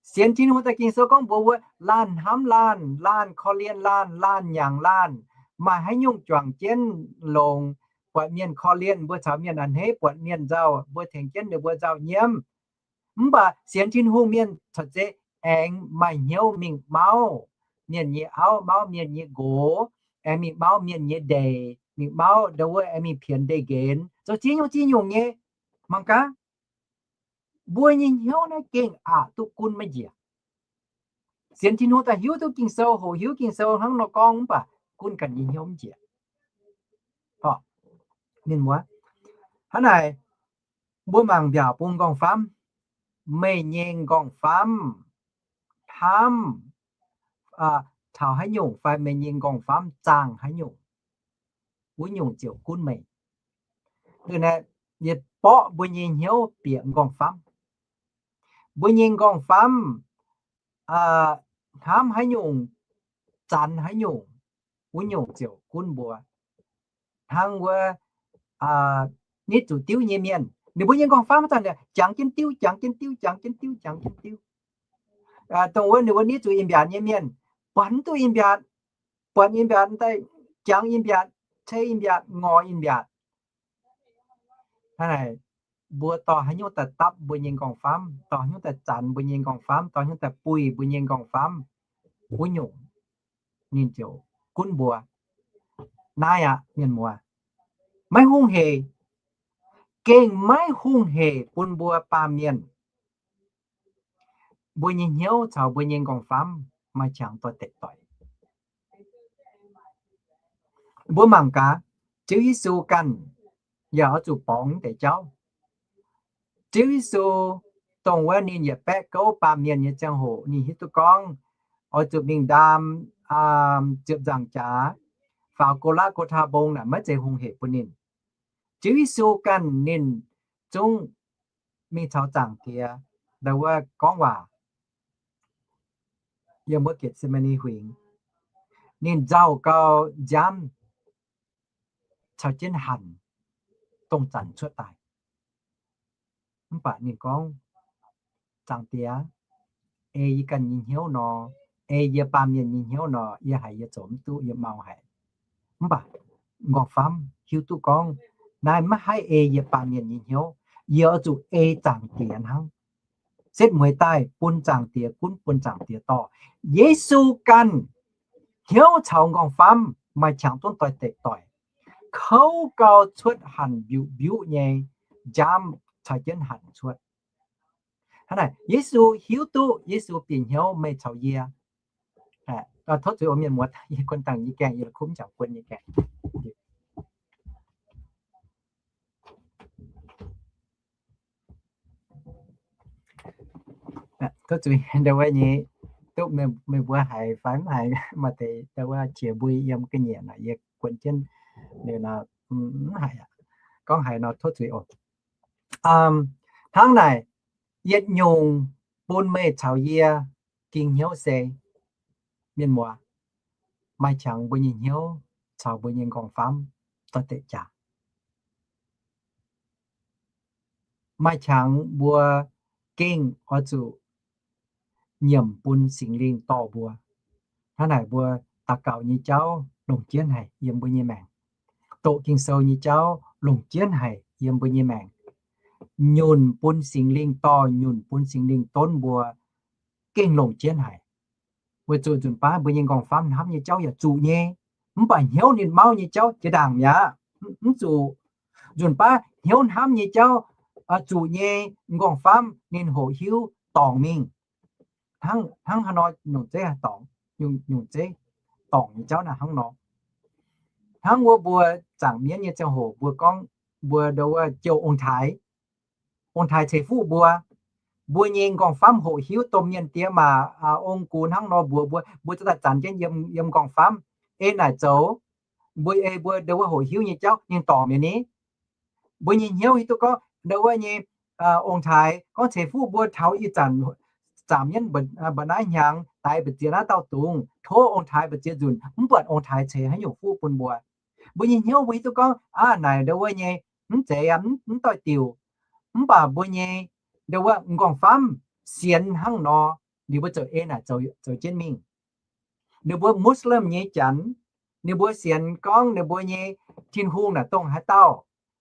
sienx Tin-Hungh daaih Ging-Sou gorngv mbuox mbuo, laanh hnamv laanh, laanh korv-lienh laanh, laanh nyanc laanh, maaih haaix nyungc juangc jienv longx, buatc mienh korv-lienh mbuo caux mienh a'hneiv, buatc mienh nzauh mbuo tengx jienv ninh mbuo nzauh nyiemv. Mv baac sienx Tin-Hungh mienh caux zeiz aengx maaih hnyouv mingh mauv mienh nyei auv, mauv mienh nyei nqox, aengx mingh mauv mienh nyei ndeic, mingh mauv ndau wuov, aengx mingh pienx ndeic nqenx, zoux ziex nyungc ziex nyungc nyei. Mangc gaax, mbuo nyei hnyouv naaiv gengh aqc duqv gunv maiv njiec. Sienx Tin-Hungh daaih hiuv duqv Ging-Sou, hoqc hiuv Ging-Sou hnangv nor gorngv, mv baac gunv ganh nyei hnyouv mv njiec. Ninh mbuo hnangv naaic, mbuo mangc mbiaauc bun m'nqorngv-famv, meih nyei m'nqorngv-famv hnamv taux haaix nyungc fai meih nyei m'nqorngv-famv zaangh haaix nyungc, wuov nyungc ziouc gunv meih. Yie borqv mbuo nyei hnyouv bieqc m'nqorngv-famv. Mbuo nyei m'nqorngv-famv hnamv haaix nyungc, zanx haaix nyungc, wuov nyungc ziouc gunv mbuo. Hnangv wuov nitv zuqc diuv nyei mienh, ninh mbuo nyei m'nqorngv-famv zanc jangx jienv diuv, jangx jienv diuv, jangx jienv diuv, jangx jienv diuv. Dongh wuov ninh mbuo nitv zuqc in-mbiaatc nyei mienh, buatc mv duqv in-mbiaatc, buatc in-mbiaatc daaih jangx in-mbiaatc, ceix in-mbiaatc, ngorc in-mbiaatc. Hnangv naaic, mbuo dorh haaix nyungc daaih dapv mbuo nyei m'nqorngv-famv, dorh haaix nyungc daaih zanx mbuo nyei m'nqorngv-famv, dorh haaix nyungc daaih buih mbuo nyei m'nqorngv-famv, wuov nyungc ninh ziouc gunv mbuo. Naaiv aqv, mienh muoz, maiv hungh heic, gengh maiv hungh heic bun mbuo baamh mienh, mbuo nyei hnyouv caux mbuo nyei m'nqorngv-famv maaih qangx doix-dekc doic. Mbuo mangc gaax, Ziouv Yesu ganh yaac oix zuqc borngz deix jauv. Ziouv Yesu dongh wuov ninh yietc baeqv gouv baamh mienh nyei ziangh hoc, ninh hiuv duqv gorngv oix zuqc mingh ndaam ziepc nzaangc jaax, faaux Go^laa^go^taa Mbong naaic maiv zeiz hungh heic bun ninh. Ziouv Yesu ganh ninh zungv mingh caux Zaangc Diex ndau wuov gorngv waac yiem wuov Getc^se^maa^ni Huingx. Ninh nzauh gau, nziaamv caux jienv hanc dongh zanc cuotv daaih. Mv baac ninh gorngv, Zaangc Diex, ei yie ganh nyei hnyouv nor, ei yie baamh mienh nyei hnyouv nor, yie haiz yie zoux mv duqv, yie mau haic. Mv baac m'nqorngv-famv hiuv duqv gorngv, naaiv maiv haih ei yie baamh mienh nyei hnyouv. Yie oix zuqc ei Zaangc Diex hnangv. Setv mueiz daaih bun Zaangc Diex gunv, bun Zaangc Diex dorh. Yesu ganh hnyouv caux m'nqorngv-famv maaih qangx zungv doix-dekc doic, kouv gau cuotv hanc mbiuqc mbiuqv nyei, nziaamv caux jienv hanc cuotv. Hnangv naaic, Yesu hiuv duqv Yesu bieqc hnyouv meih caux yie. Tov zuiz oc mienh muoz, yie guon dangh nyei gaengh, yie la'kuqv m'jangc guon nyei gaengh. Tov zuiz, ndau wuov nyei, duqv meih mbuo haiz fai mv haiz, maaih deix ndau wuov qiex mbui yiem ga'nyiec naaic, yie guon jienv ninh nor, mv haiz aqv. Gorngv haiz nor tov zuiz oc. Hnangv naaic, yietc nyungc bun meih caux yie ging hnyouv se, mienh muoz, maaih qangx mbuo nyei hnyouv caux mbuo nyei m'nqorngv-famv doix-dekc jaax. Maaih qangx mbuo gengh oix zuqc nyiemc bun Singx Lingh dorh mbuo. Hnangv naaic mbuo daux gaux nyei jauv longc jienv haic yiem mbuo nyei maengc. Doqc Ging-Sou nyei jauv longc jienv haic yiem mbuo nyei maengc. Nyunc bun Singx Lingh dorh, nyunc bun Singx Lingh donv mbuo gengh longc jienv haic. Weic zuqc nzunc baav mbuo nyei nqorngv-famv hnamv nyei jauv yaac zuqc nyei, mv baac hnyouv ninh mauv nyei jauv jiex ndaangc mi'aqv. Mv zuqc. Nzunc baav hnyouv hnamv nyei jauv zuqc nyei, nqorngv-famv ninh hoqc hiuv dorngc mingh. Hnangv haaix nor nyungc zeiv haih dorngc, nyungc zeiv dorngc nyei jauv naaiv hnangv nor. Hnangv wuov mbuo zaangc mienv nyei ziangh hoc mbuo gorngv, mbuo ndo wuov jouh ong-taaix, ong-taaix ceix fuqv mbuo. Mbuo nyei nqorngv-famv hoqc hiuv domh mienh diex maac, ong-gux hnangv nor mbuox mbuo, mbuo zuqc daaih zanc jienv yiem, yiem nqorngv-famv ei naaic zoux. Mbuo ei mbuo ndo wuov hoqc hiuv nyei jauv ninh dorngc mi'aqv ni. Mbuo nyei hnyouv hiuv duqv gorngv ndo wuov nyei ong-taaix gorngv ceix fuqv mbuo taux ih zanc zaangc mienv mba'naaiv hnyangx daix mbu'ziex naaiv dauh dungz, tov ong-taaix mbu'ziex nzunc mv buatc ong-taaix ceix haaix nyungc fuqv bun mbuo. Mbuo nyei hnyouv mbuo hiuv duqv gorngv aav naaic ndo wuov nyei mv zeiz, mv doix-diuc. Mv baac mbuo nyei ndo wuov nqorngv-famv sienx hnangv nor, ninh mbuo ziouc ei naaic zoux jienv mingh. Ninh mbuo Muslim nyei janx, ninh mbuo sienx gorngv ninh mbuo nyei Tin-Hungh naaic dongh haaix dauh.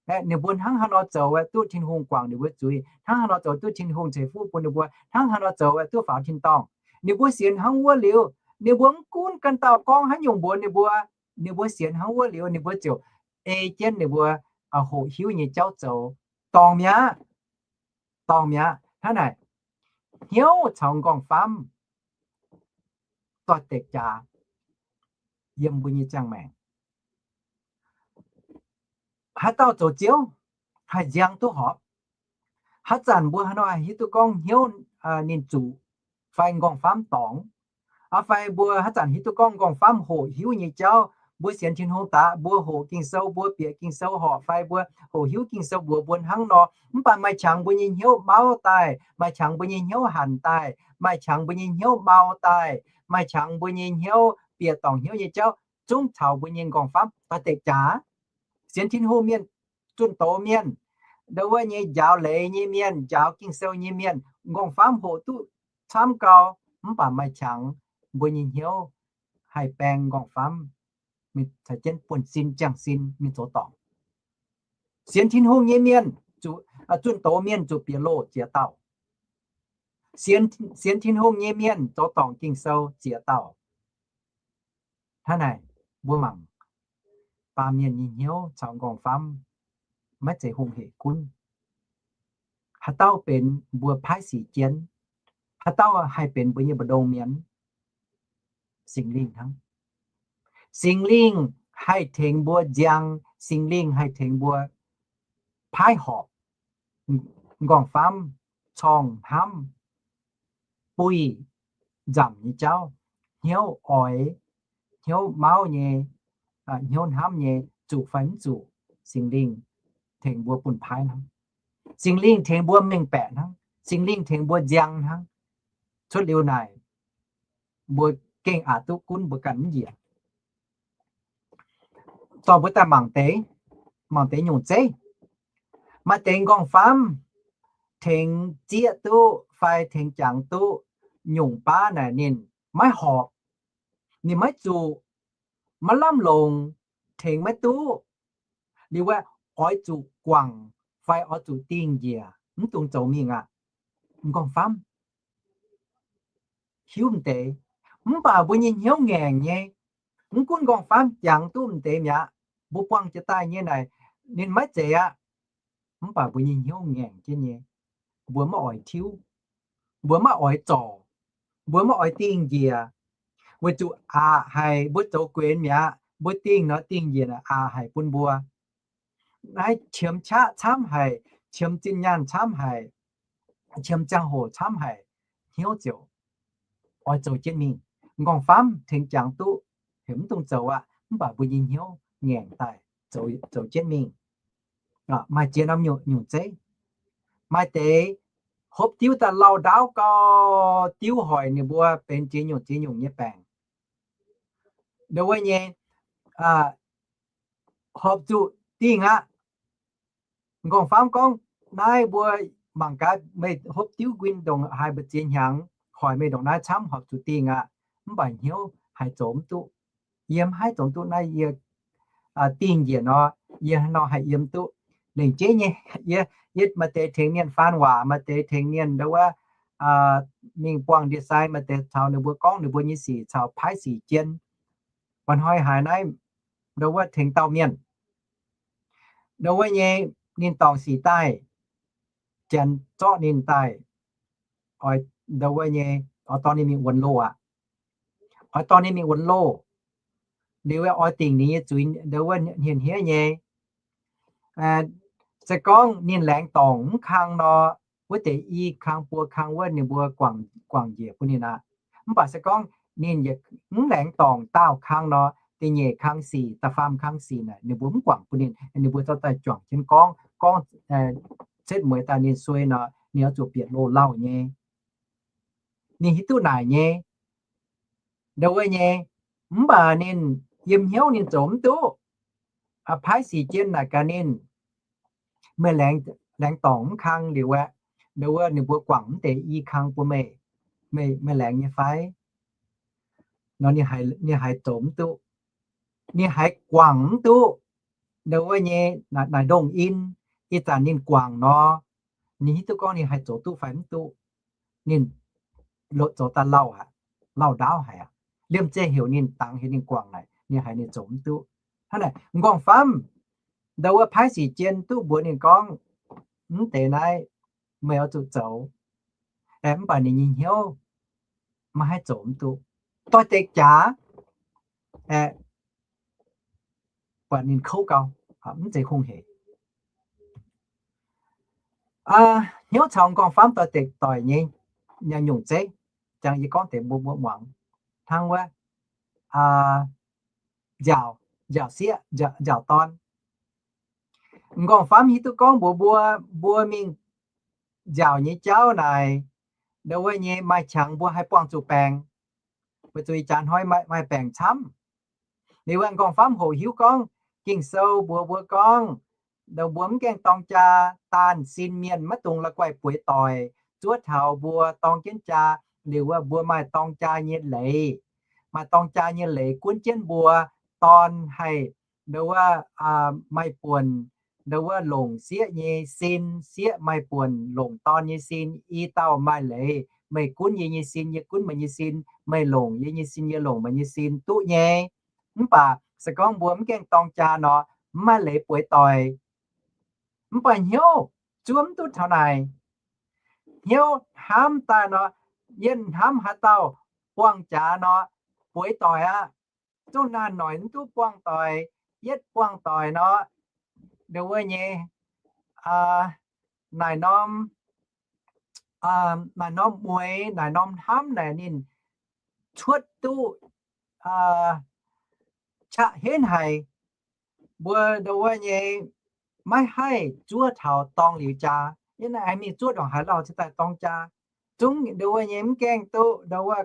Ninh mbuo hnangv haaix nor zoux aeqv, duqv Tin-Hungh guangc ninh mbuo zuiz, hnangv haaix nor zoux duqv Tin-Hungh ceix fuqv bun ninh mbuo, hnangv haaix nor zoux aeqv, duqv faaux tin-dorngh. Ninh mbuo sienx hnangv wuov liuz, ninh mbuo mv gunv ganh dauh gorngv haaix nyungc mbuox ninh mbuo, ninh mbuo sienx hnangv wuov liuz, ninh mbuo ziouc ei jienv ninh mbuo hoqc hiuv nyei jauv zoux, dorngc mi'aqv. Dorngc mi'aqv. Hnangv naaic, hnyouv caux nqorngv-famv doix-dekc jaax yiem mbuo nyei ziangh maengc. Haaix dauh zoux Ziouv haih nziang duqv horpc. Haaix zanc mbuo haaix nor haih hiuv duqv gorngv hnyouv ninh zuqc fai nqorngv-famv dorngc, fai mbuo haaix zanc hiuv duqv gorngv nqorngv-famv hoqc hiuv nyei jauv, mbuo sienx Tin-Hungh daaih, mbuo hoqc Ging-Sou, mbuo bieqc Ging-Sou horpc, fai mbuo hoqc hiuv Ging-Sou mbuox mbuo hnangv nor, mv baac maaih qangx mbuo nyei hnyouv mauv daaih, maaih qangx mbuo nyei hnyouv hanc daaih, maaih qangx mbuo nyei hnyouv mau daaih, maaih qangx mbuo nyei hnyouv bieqc dorngc hnyouv nyei jauv zungv caux mbuo nyei nqorngv-famv doix-dekc jaax. Sienx Tin-Hungh mienh, zunh doz mienh, ndo wuov nyei njaaux leiz nyei mienh, njaaux Ging-Sou nyei mienh, nqorngv-famv hoqc duqv camv gau, mv baac maaih qangx mbuo nyei hnyouv haih baeng nqorngv-famv, caux jienv buonv-sin jangh-sin mingh zoux dorngc. Sienx Tin-Hungh nyei mienh, zunh doz mienh zuqc bieqc loh ziex dauh. Sienx Tin-Hungh nyei mienh zoux dorngc Ging-Sou ziex dauh. Hnangv naaic, mbuo mangc baamh mienh nyei hnyouv caux nqorngv-famv maiv zeiz hungh hec gunv. Haaix dauh benx mbuo paaiv sic jienv? Haaix dauh haih benx mbuo nyei mbu'ndongx mienh? Singx Lingh hnangv. Singx Lingh haih tengx mbuo nziang, Singx Lingh haih tengx mbuo paaiv horpc nqorngv-famv, corngh hnamv, buih nzamc nyei jauv, hnyouv oix, hnyouv mauv nyei, hnyouv hnamv nyei, zuqc fai mv zuqc, Singx Lingh tengx mbuo bun paaiv hnangv. Singx Lingh tengx mbuo mengh baeqc hnangv. Singx Lingh tengx mbuo nziang hnangv. Cuotv liuz naaic, mbuo gengh aqc duqv gunv mbuo ganh mv njiec. Dorh mbuo daaih mangc deix, mangc deix nyungc zeiv. Maaih deix nqorngv-famv tengx zieqv duqv fai tengx jangx duqv nyungc baav naaic ninh maiv horpc, ninh maiv zuqc, maiv lamh longc, tengx maiv duqv. Liuz aeqv, oix zuqc guangc fai oix zuqc dingh njiec, mv dungx zoux mingh aqv. Nqorngv-famv hiuv m'deix, mv baac mbuo nyei hnyouv ngaengc nyei. Mv gunv nqorngv-famv jangx duqv m'deix mi'aqv, mbuo buangh jiex daaih nyei naaic, ninh maiv zeiz aqv. Mv baac mbuo nyei hnyouv ngaengc jienv nyei. Mbuo maiv oix tiuv, mbuo maiv oix zorc, mbuo maiv oix dingh njiec, weic zuqc aqc haic mbuo zoux guenx mi'aqv. Mbuo dingh nor dingh njiec aqc haic bun mbuo. Naaiv qiemx qaqv camv haic, qiemx zinh nyaanh camv haic, qiemx ziangh hoc camv haic, hnyouv ziouc oix zoux jienv mingh. Nqorngv-famv tengx jangx duqv, heuc mv dungx zoux aqv, mv baac mbuo nyei hnyouv ngaengc daaih zoux jienv mingh. Maaih ziex norm nyungc zeiv. Maaih deix hopv diuv daaih lauh ndaauv gau, diuv hoic ninh mbuo benx ziex nyungc ziex nyungc nyei baengc. Ndo wuov nyei, horpc zuqc dingh aqv. Nqorngv-famv gorngv, naaiv mbuo mangc gaax meih hopv diuv nquin ndongc haaix mbu'ziex hnyangx, hoic meih ndongc naaiv camv horpc zuqc dingh aqv. Mv baac hnyouv haiz zoux mv duqv. Yie mv haih zoux duqv naaiv, yie dingh njiec nor, yie nor haih yiem duqv. Lengc jeiv nyei, yie, yie maaih deix tengx mienh faan waac, maaih deix tengx mienh ndo wuov mingh buangh ndie-sai, maaih deix caux ninh mbuo gorngv ninh mbuo nyei sic caux paaiv sic jien. Mba'hnoi haiz naaiv ndo wuov tengx dauh mienh, ndo wuov nyei, ninh dorngc sic daaih, janx zorqv ninh daaih, oix, ndo wuov nyei, oix dorh ninh mingh wuonx loh aqv. Oix dorh ninh mingh wuonx loh. Liuz oix dingc ninh nyei zuiz ndo wuov hniev-hniev nyei. Se gorngv ninh laengz dorngc mv kang nor, wuov deix i kang buo kang wuov ninh mbuo guangc njiec bun ninh aqv. Mv baac se gorngv ninh yietc mv laengz dorngc daauh kang nor, da'nyeic kang sic, da'faam kang sic naaic ninh mbuo mv guangc bun ninh, ninh mbuo zorqv daaih juangc jienv gorngv, gorngv setv mueiz daaih ninh suei nor, ninh oix zuqc bieqc loz-lauh nyei. Ninh hiuv duqv naaic nyei, ndo wuov nyei. Mv baac ninh yiem hnyouv ninh zoux mv duqv. Paaiv sic jien naaic gaax ninh, meih laengz dorngc mv kang liuz aeqv, ndo wuov ninh mbuo guangc mv deix i kang bun meih, meih, meih laengz nyei fai? Nor ninh haiz zoux mv duqv. Ninh haiz guangc mv duqv ndo wuov nyei naaic ndongh in. Ih zanc ninh guangc nor, ninh hiuv duqv gorngv ninh haih zoux duqv fai mv duqv. Ninh zoux daaih lauh aqv, lauh ndaauv haic aqv. Liemh zeih heuc ninh dangx heuc ninh guangc naaic, ninh haiz ninh zoux mv duqv. Hnangv naaic m'nqorngv-famv ndo wuov paaiv sic jien duqv mbuox ninh gorngv, mv deix naaiv meih oix zuqc zoux. Aeqv, mv baac ninh nyei hnyouv maiv haih zoux mv duqv. Doix-dekc jaax, aeqv, buatc ninh kouv gau, mv zeiz hungh hec. Hnyouv caux m'nqorngv-famv doix-dekc doic nyei nyungc zeiv, jangx yie gorngv deix mbuo mbuo muangx hnangv wuov nziaauc, nziaauc sieqv, nziaauc dorn. M'nqorngv-famv hiuv duqv gorngv mbuox mbuo, mbuo mingh nziaauc nyei jauv naaic, ndo wuov nyei maaih qangx mbuo haih buangh zuqc baengc. Weic zuqc ih jaax hnoi maaih baengc camv. Liuz wuov m'nqorngv-famv hoqc hiuv gorngv, Ging-Sou mbuox mbuo gorngv, ndo mbuo mv gaengh dorng jaa, daanh sin mienh maiv dungx la'guaih bueix doic, zuov taux mbuo dorng jienv jaa. Liuz wuov mbuo maaih dorng jaa nyei leiz, maaih dorng jaa nyei leiz gunv jienv mbuo dorn haih, ndo wuov, maaih buonc, ndo wuov longc sieqv nyei sin, sieqv maaih buonc longc dorn nyei sin. I dauh maaih leiz, meih gunv yie nyei sin, yie gunv meih nyei sin, meih longc yie nyei sin, yie longc meih nyei sin duqv nyei. Mv baac se gorngv mbuo mv gaengh dorng jaa nor, mv maaih leiz bueix doic. Mv baac hnyouv zuov mv duqv taux naaic. Hnyouv hnamv daaih nor, yie hnamv haaix dauh buangh jaax nor, bueix doic aqv. Zungv naaiv noic mv duqv buangh doic, yietv buangh doic nor, ndo wuov nyei, naaic norm, naaic norm mueix, naaic norm hnamv naaic ninh cuotv duqv qaqv henv haic. Mbuo ndo wuov nyei maiv haih zuov taux dorng liuz jaa. Yie naaic aengx mingh zuov ndongc haaix lauh cingx daaih dorng jaa. Zungv ndo wuov nyei mv gaengh duqv ndo wuov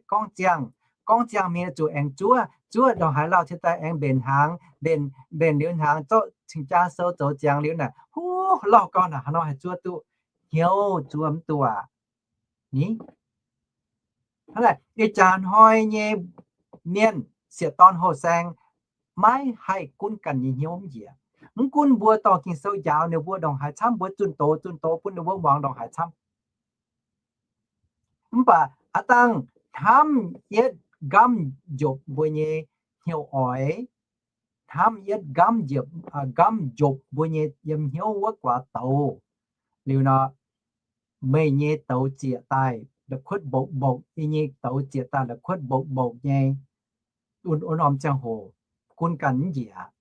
gorngv ziangh, gorngv ziangh mingh zuqc aengx zuov, zuov ndongc haaix lauh cingx daaih aengx mbenc hnaangx, mbenc, mbenc liuz hnaangx zorqv cing-jaa sou zoux ziangx liuz naaic, huv, lauh gau naaic, haaix nor haih zuov duqv? Hnyouv zuov mv duqv aqv. Ni, hnangv naaic ih jaax hnoi nyei mienh, sieqv dorn houh saeng, maiv haih gunv ganh nyei hnyouv mv njiec. Mv gunv mbuo dorh Ging-Sou njaaux ninh mbuo ndongc haaix camv, mbuo zunh doz zunh doz bun ninh mbuo muangx ndongc haaix camv. Mv baac aav dangh hnamv yietv nqamv njopc mbuo nyei hnyouv oix, hnamv yietv nqamv njopc, nqamv njopc mbuo nyei yiem hnyouv wuov guaax douz liuz nor, meih nyei douz ziec daaih la'kuotv mbokv mbokv, yie nyei douz ziec daaih la'kuotv mbokv mbokv nyei. Un, un norm ziangh hoc gunv ganh mv njiec aqv.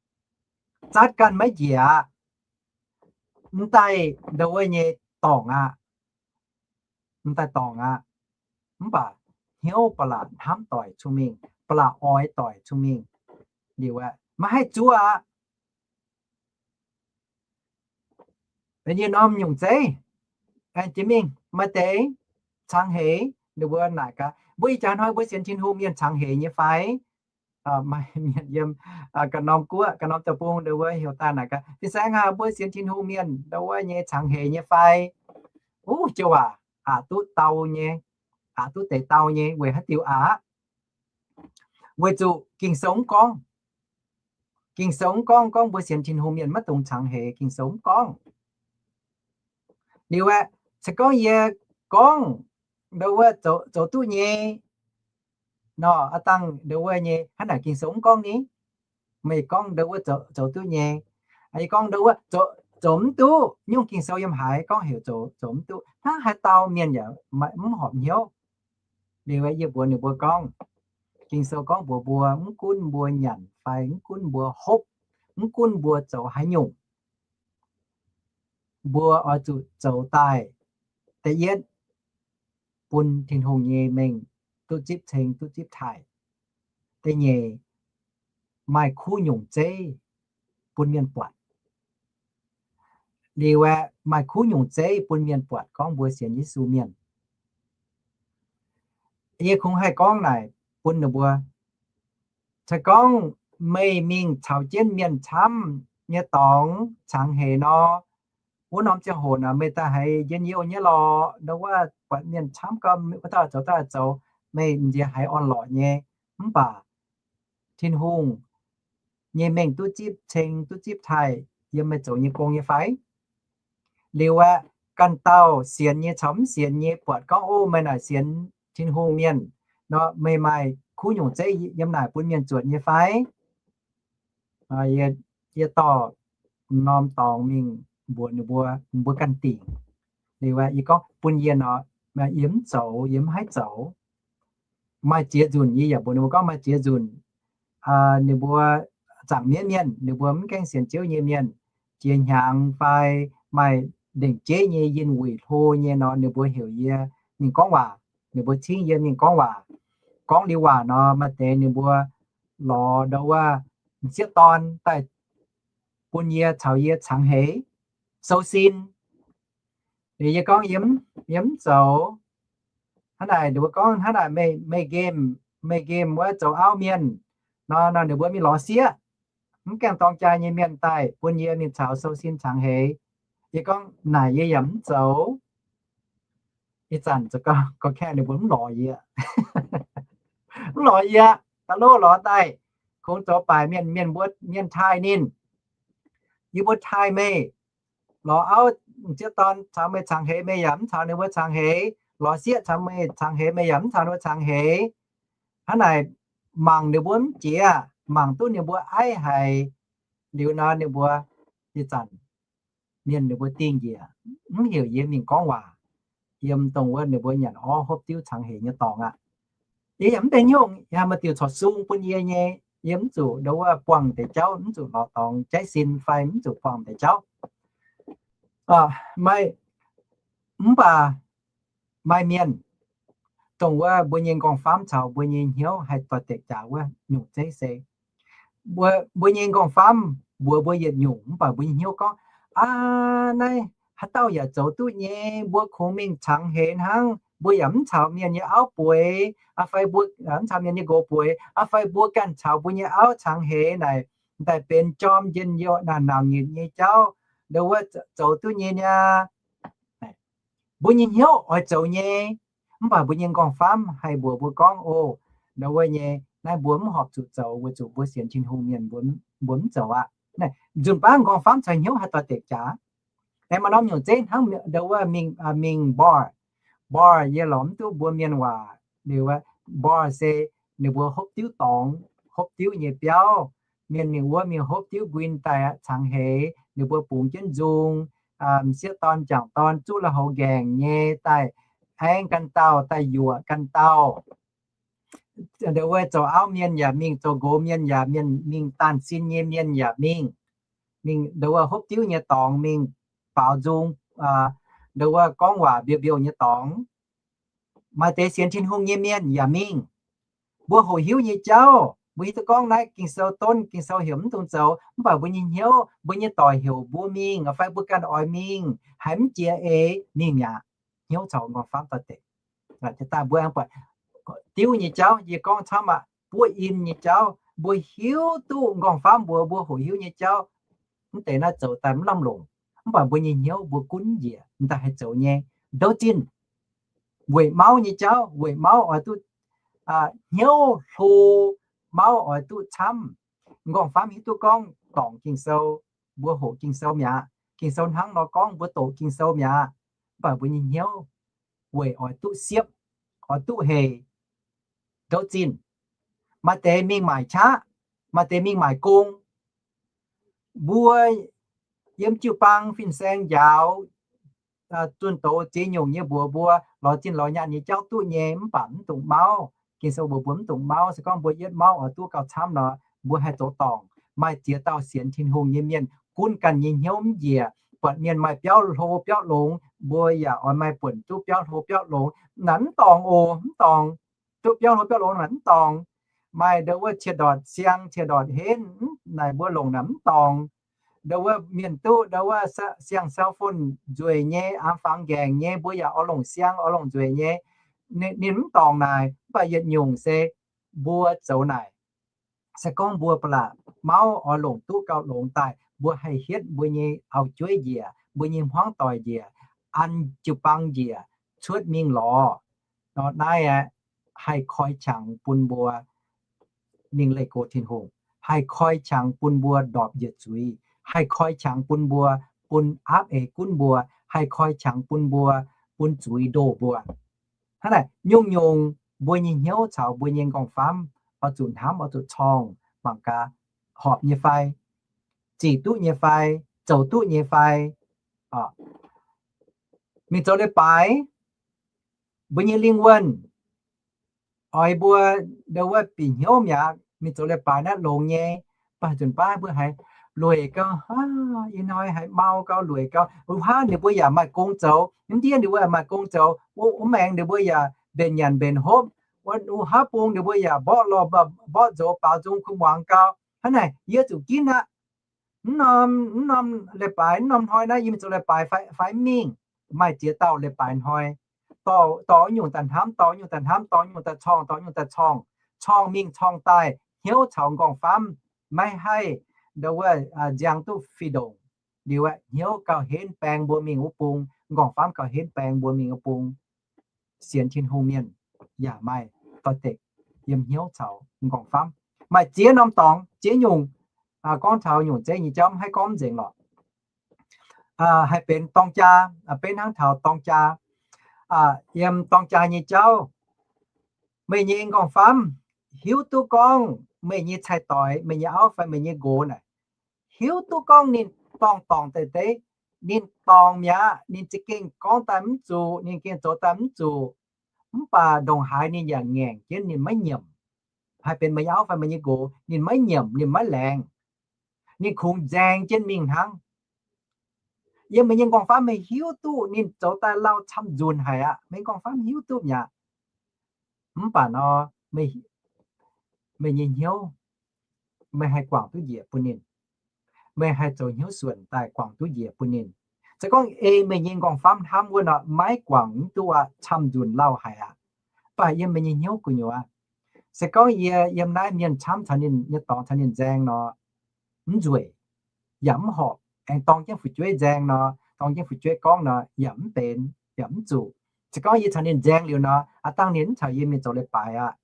Zatv ganh maiv njiec aqv. Mv daaih ndo wuov nyei dorngc aqv. Mv daaih dorngc aqv. Mv baac hnyouv ba'laqc hnamv doic cun-mingh, ba'laqc oix doic cun-mingh. Liuz aeqv, maiv haih zuov aqv. Yie norm nyungc zeiv, aengx jiex mingh maaih deix cangx heix, ninh mbuo naaic gaax, mbuo ih jaax hnoi mbuo sienx Tin-Hungh mienh cangx heix nyei fai? Maaih mienh yiem ganh norm guoqv, ganh norm deic-bung ndau wuov heuc daaih naaic gaax, fin-saeng aac, mbuo sienx Tin-Hungh mienh ndau wuov nyei cangx heix nyei fai? Uv, joux waac aqc duqv dau nyei, aqc duqv deix dau nyei. Weic haaix diuc aqc? Weic zuqc Ging-Sou mv gorngv. Ging-Sou mv gorngv, gorngv mbuo sienx Tin-Hungh mienh maiv dungx cangx heix. Ging-Sou mv gorngv. Liuz aeqv, se gorngv yie gorngv ndau wuov zoux duqv nyei nor, aa dangh ndau wuov nyei, hnangv naaic Ging-Sou mv gorngv ni. Meih gorngv ndau wuov zoux duqv nyei. Yie gorngv ndau wuov zoux mv duqv, nyungc Ging-Sou yiem haaix gorngv heuc zoux mv duqv? Hnangv haaix dauh mienh yaac mv horpc hnyouv. Liuz yie mbuox ninh mbuo gorngv, Ging-Sou gorngv mbuox mbuo, mv gunv mbuo nyanc fai mv gunv mbuo hopv, mv gunv mbuo zoux haaix nyungc, mbuo oix zuqc zoux daaih, da'yietv, bun Tin-Hungh nyei mengh duqv zipv ceng, duqv zipv taaih. Da'nyeic, maaih kuv nyungc zeiv bun mienh buatc. Liuz aeqv, maaih kuv nyungc zeiv bun mienh buatc gorngv mbuo sienx Yesu mienh. Yie kungx haih gorngv naaic bun ninh mbuo, se gorngv meih mingh caux jienv mienh camv nyei dorngx cangx heix nor, wuov norm ziangh hoc naaic meih daaih haiz njien-youh nyei lorqc. Ndau wuov buatc mienh camv gau, wuov dauh zoux, dauh zoux, meih nziex haiz orn-lorqc nyei. Mv baac Tin-Hungh nyei mengh duqv zipv ceng, duqv zipv taaih yiem meih zoux nyei gong nyei fai? Liuz aeqv, ganh dauh sienx nyei caux mv sienx nyei buatc gorngv, O, meih naaic sienx Tin-Hungh mienh nor, meih maaih kuv nyungc zeiv yiem naaic bun mienh zuotc nyei fai? Yie dorh norm dorngx mingh mbuox ninh mbuo, mbuo ganh dingc. Liuz aeqv, yie gorngv bun yie nor, yie mv zoux, yie mv haih zoux. Maaih ziex nzunc yie yaac mbuox ninh mbuo gorngv maaih ziex nzunc ninh mbuo zaangc mienv mienh, ninh mbuo mv gaengh sienx Ziouv nyei mienh, jiex hnyangx fai maaih ndengc jeiv nyei yinh wuic hlo nyei nor, ninh mbuo heuc yie mingh gorngv waac. Ninh mbuo cingv yie mingh gorngv waac. Gorngv liuz waac nor, maaih deix ninh mbuo lorz ndau wuov m'sieqv dorn daaih bun yie caux yie cangx heix, sou sin. Liuz yie gorngv, Yie mv zoux. Hnangv naaic ninh mbuo gorngv, Hnangv naaic meih, meih nqemh, meih nqemh wuov zoux auv mienh nor, nor ninh mbuo mingh lorz sieqv, mv gaengh dorng jaa nyei mienh daaih bun yie mingh caux sou sin cangx heix. Yie gorngv, Naaic yie yaac mv zoux. Ih zanc zoux gau, ga'kaeqv ninh mbuo mv lorz yie, mv lorz yie, da'lov lorz daaih, kungx zoux baaic mienh, mienh mbuo, mienh taaih ninh. Yie mbuo taaih meih, lorz auv m'sieqv dorn caux meih cangx heix, meih yaac mv caux ninh mbuo cangx heix, lorz sieqv caux meih cangx heix, meih yaac mv caux ninh mbuo cangx heix. Hnangv naaic mangc ninh mbuo mv jiex, mangc duqv ninh mbuo aiv haic. Liuz nor ninh mbuo ih zanc mienh ninh mbuo dingh njiec, mv heuc yie mingh gorngv waac yiem dongh wuov ninh mbuo nyanc orv hopv diuv cangx heix nyei dorngx aqv. Yie yaac mv deix nyungc, yaac maaih diuc corc sung bun yie nyei. Yie mv zuqc ndau wuov buangh deix jauv, mv zuqc lorz dorngx jaiv sin fai mv zuqc buangh deix jauv. Maaih, mv baac maaih mienh, dongh wuov mbuo nyei nqorngv-famv caux mbuo nyei hnyouv haih doix-dekc jaax wuov nyungc zeiv se, mbuo nyei nqorngv-famv mbuox mbuo yietc nyungc, mv baac mbuo nyei hnyouv gorngv, Aa, naaiv haaix dauh yaac zoux duqv nyei. Mbuo kungx mingh cangx heix hnangv, mbuo yaac mv caux mienh nyei auv bueix, aa, fai mbuo mv caux mienh nyei nqox bueix, aa, fai mbuo ganh caux mbuo nyei auv cangx heix naaic, daaih benx jorm njien-youh naaic, nauc nyitc nyei jauv. Ndau wuov zoux duqv nyei niaa. Mbuo nyei hnyouv oix zoux nyei, mv baac mbuo nyei nqorngv-famv haih mbuox mbuo gorngv, O, ndau wuov nyei, naaiv mbuo mv horpc zuqc zoux weic zuqc mbuo sienx Tin-Hungh mienh, mbuo mv zoux aqv. Nzunc baav nqorngv-famv caux hnyouv haih doix-dekc jaax. Aengx maaih norm nyungc zeiv hnangv ndau wuov mingh, mingh bar. Bar yie lorz mv duqv mbuo mienh waac. Liuz bar se ninh mbuo hopv diuv dorngx, hopv diuv nyei biauv. Mienh mingh wuov mingh hopv diuv nquin daaih cangx heix, ninh mbuo bungx jienv nzung, m'sieqv dorn m'jangc dorn zuqv lui-houx nqaengc nyei daaih aengv ganh dauh, daaih yuoqc ganh dauh. Ndau wuov zoux auv mienh yaac mingh, zoux nqox mienh yaac mienh mingh, daanh sin nyei mienh yaac mingh. Mingh ndau wuov hopv diuv nyei dorngx, mingh baaux nzung, ndau wuov gorngv waac mbiouh mbiouh nyei dorngx. Maaih deix sienx Tin-Hungh nyei mienh yaac mingh. Mbuo hoqc hiuv nyei jauv, mbuo hiuv duqv gorngv naaiv Ging-Sou donv, Ging-Sou heuc mv dungx zoux, mv baac mbuo nyei hnyouv, mbuo nyei doic heuc mbuo mingh, fai mbuo ganh oix mingh, haiz mv jiex eix mingh mi'aqv. Hnyouv caux nqorngv-famv doix-dekc. Daaih mbuo aengx buatc diuv nyei jauv, yie gorngv camv aqv, buov in nyei jauv, mbuo hiuv duqv m'nqorngv-famv mbuox mbuo hoqc hiuv nyei jauv, mv deix naaiv zoux daaih mv lamh longc. Mv baac mbuo nyei hnyouv mbuo gunv njiec m'daaih haih zoux nyei. Ndouv zinh weic mauv nyei jauv, weic mauv oix duqv hnyouv hlo, mauv oix duqv camv. M'nqorngv-famv hiuv duqv gorngv dorngc Ging-Sou, mbuo hoqc Ging-Sou mi'aqv, Ging-Sou hnangv nor gorngv, mbuo doqc Ging-Sou mi'aqv. Mv baac mbuo nyei hnyouv weic oix duqv siepv, oix duqv hec, ndouv zinh. Maaih deix mingh maaic qaqv, maaih deix mingh maaic gong. Mbuo yiem jiu-baang fin-saeng njaaux, zunh doz ziex nyungc nyei mbuox mbuo lorz zinh lorz nyaanh nyei jauv duqv nyei, mv baac mv dungx mauv. Ging-Sou mbuox mbuo mv dungx mauv. Se gorngv mbuo yietv mauv oix duqv gauh camv nor, mbuo haih zoux dorngc. Maaih ziex dauh sienx Tin-Hungh nyei mienh gunv ganh nyei hnyouv mv njiec. Buatc mienh maaih biauv hlo biauv longx, mbuo yaac oix maaih buonc duqv biauv hlo biauv longx. Naaic mv dorngc oc, mv dorngc. Duqv biauv hlo biauv longx naaic mv dorngc. Maaih ndo wuov ciex ndortc siang ciex ndortc henv, naaic mbuo longc naaic mv dorngc. Ndo wuov mienh duqv ndo wuov siang cell phone nzueic nyei, aengx fangx nqaengc nyei, mbuo yaac oix longc siang oix longc nzueic nyei. Ninh mv dorngc naaic, mv baac yietc nyungc se mbuo zoux naaic. Se gorngv mbuo ba'laqc mauv oix longc duqv gauh longx daaih, mbuo haih hietv mbuo nyei auv-jueiv njiec, mbuo nyei hmuangv doic njiec, an jiu-baang njiec, cuotv mingh lorz. Nor naaiv aeqv, haih koi qangx bun mbuo mingh leih go Tin-Hungh, haih koi qangx bun mbuo ndorpc njiec zuiz, haih koi qangx bun mbuo, bun aapv eix gunv mbuo, haih koi qangx bun mbuo, bun zuiz ndoh mbuo. Hnangv naaic, nyungc-nyungc mbuo nyei hnyouv caux mbuo nyei m'nqorngv-famv oix zuqc hnamv, oix zuqc corngh mangc gaax horpc nyei fai, zic duqv nyei fai, zoux duqv nyei fai. Mingh zoux leiz-baaix, mbuo nyei lingh wuonh oix mbuo ndo wuov bieqc hnyouv mi'aqv. Mingh zoux leiz-baaix naaiv longx nyei, baac zunc baav mbuo haiz lueic gau, ih hnoi haiz mau gau, lueic gau. Wuov haav ninh mbuo yaac maaih gong zoux, mv ndiev ninh mbuo yaac maaih gong zoux, wuov maengx ninh mbuo yaac mbenc nyanc mbenc hopv, wuov haav bung ninh mbuo yaac mborqv lorh mborqv nzox baaux nzung kuh muangx gau. Hnangv naaic yie zuqc ginv aqv. Mv norm, mv norm leiz-baaix, mv norm hnoi naaiv yie mingh zoux leiz-baaix fai mv mingh? Maaih ziex dauh leiz-baaix hnoi, dorh, dorh nyungc daaih hnamv, dorh nyungc daaih hnamv, dorh nyungc daaih corngh, dorh nyungc daaih corngh, corngh mingh corngh daaih, hnyouv caux m'nqorngv-famv maiv haih ndo wuov nziang duqv fih ndongc. Liuz aeqv, hnyouv gauh henv baeng mbuo mingh wuov bung, m'nqorngv-famv gauh henv baeng mbuo mingh wuov bung. Sienx Tin-Hungh mienh yaac maaih doix-dekc yiem hnyouv caux m'nqorngv-famv. Maaih ziex norm dorngx, ziex nyungc, gorngv taux nyungc zeiv nyei jauv mv haih gorngv nzengc lorqc. Haih benx dorng jaa, beiv hnangv taux dorng jaa. Yiem dorng jaa nyei jauv, meih nyei m'nqorngv-famv hiuv duqv gorngv meih nyei cai-doix, meih nyei auv fai meih nyei nqox naaic, hiuv duqv gorngv ninh dorngc dorngc deix deix, ninh dorngc mi'aqv, ninh za'gengh gorngv daaih mv zuqc, ninh gengh zoux daaih mv zuqc, mv baac ndongc haaix ninh yaac ngaengc jienv, ninh maiv nyiemc. Haih benx meih nyei auv fai meih nyei nqox, ninh maiv nyiemc, ninh maiv laengz. Ninh kungx nzaeng jienv mingh hnangv. Yiem meih nyei m'nqorngv-famv meih hiuv duqv ninh zoux daaih lauh camv-nzunc haic aqv. Meih m'nqorngv-famv hiuv duqv mi'aqv. Mv baac nor, meih nyei hnyouv, meih haih guangc duqv njiec bun ninh. Meih haih zoux hnyouv suonc daaih guangc duqv njiec bun ninh. Se gorngv ei meih nyei m'nqorngv-famv hnamv wuov nor, maiv guangc mv duqv aqv, camv-nzunc lauh haic aqv. Mv baac yiem meih nyei hnyouv gu'nyuoz, se gorngv yie yiem naaiv mienh camv caux ninh nyei dorngx caux ninh nzaeng nor, mv nzueic, yaac mv horpc. Aengx dorng jienv fu'jueiv nzaeng nor, dorng jienv fu'jueiv gorngv nor, yaac mv benx, yaac mv zuqc. Se gorngv yie caux ninh nzaeng liuz nor, aav dangh ninh mv caux yie mingh zoux leiz-baaix aqv.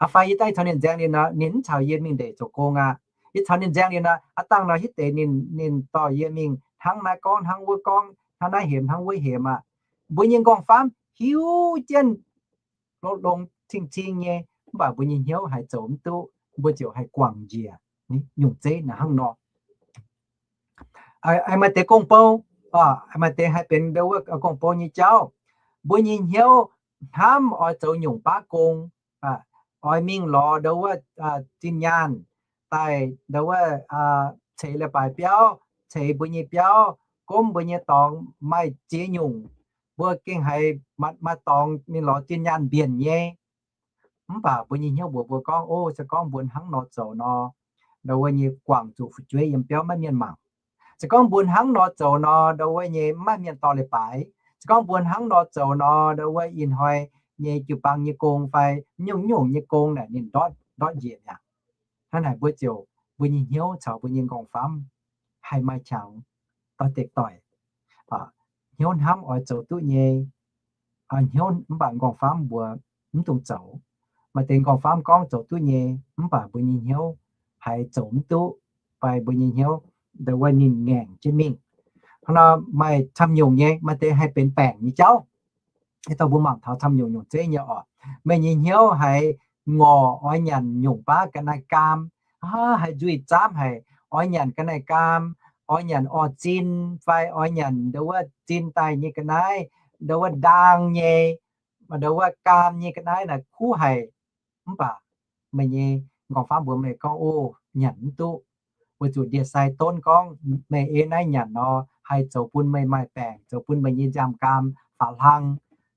Aa fai yie daaih caux ninh nzaeng liuz nor, ninh mv caux yie mingh ndeic zoux gong aqv. Yie caux ninh nzaeng liuz nor, aav dangh nor hitv deix ninh, ninh dorh yie mingh hnangv naaiv gorngv hnangv wuov gorngv, hnangv naaiv hemx hnangv wuov hemx aqv. Mbuo nyei m'nqorngv-famv hiuv jienv longx-longx cing-cing nyei, mv baac mbuo nyei hnyouv haiz zoux mv duqv, mbuo ziouc haih guangc njiec nyungc zeiv naaiv hnangv nor. Maaih deix gong-bou, maaih deix haih benx ndo wuov gong-bou nyei jauv. Mbuo nyei hnyouv hnamv oix zoux nyungc baav gong, oix mingh lorz ndo wuov zinh nyaanh daaih ndo wuov ceix leiz-baaix biauv, ceix mbuo nyei biauv, gomv mbuo nyei dorngx, maaih ziex nyungc. Mbuo gengh haiz maaih dorngx mingh lorz zinh nyaanh mbienc nyei. Mv baac mbuo nyei hnyouv mbuox mbuo gorngv, o, se gorngv mbuo hnangv nor zoux nor, ndo wuov nyei guangc zuqc fu'jueiv yiem biauv maiv mienh mangc. Se gorngv mbuo hnangv nor zoux nor, ndo wuov nyei maiv maaih mienh dorh leiz-baaix. Se gorngv mbuo hnangv nor zoux nor, ndo wuov ih hnoi nyei jiu-baang nyei gong fai nyungc-nyungc nyei gong naaic ninh ndortv, ndortv njiec mi'aqv. Hnangv naaic mbuo ziouc, mbuo nyei hnyouv caux mbuo nyei nqorngv-famv haih maaih qangx doix-dekc doic. Hnyouv hnamv oix zoux duqv nyei, hnyouv mv baac nqorngv-famv mbuox mv dungx zoux. Maaih deix nqorngv-famv gorngv zoux duqv nyei, mv baac mbuo nyei hnyouv haiz zoux mv duqv, fai mbuo nyei hnyouv ndo wuov ninh ngaengc jienv mingh. Hnangv nor maaih camv nyungc nyei, maaih deix haih benx baengc nyei jauv. Ih dauh mbuo mangc taux camv nyungc nyungc zeiv nyei oc. Meih nyei hnyouv haiz ngorc oix nyanc nyungc baav ga'naaiv gaam, haiz nzuih zaamv haic, oix nyanc ga'naaiv gaam, oix nyanc orv zin, fai oix nyanc ndo wuov zin daaih nyei ga'naaiv, ndo wuov ndaang nyei, ndo wuov gaam nyei ga'naaiv naaic kuv haic. Mv baac meih nyei nqorngv-famv mbuox meih gorngv, o, nyanc mv duqv. Weic zuqc ndie-sai donv gorngv meih ei naaiv nyanc nor haih zoux bun meih maaih baengc, zoux bun meih nyei nziaamv-gaam faaux hlang,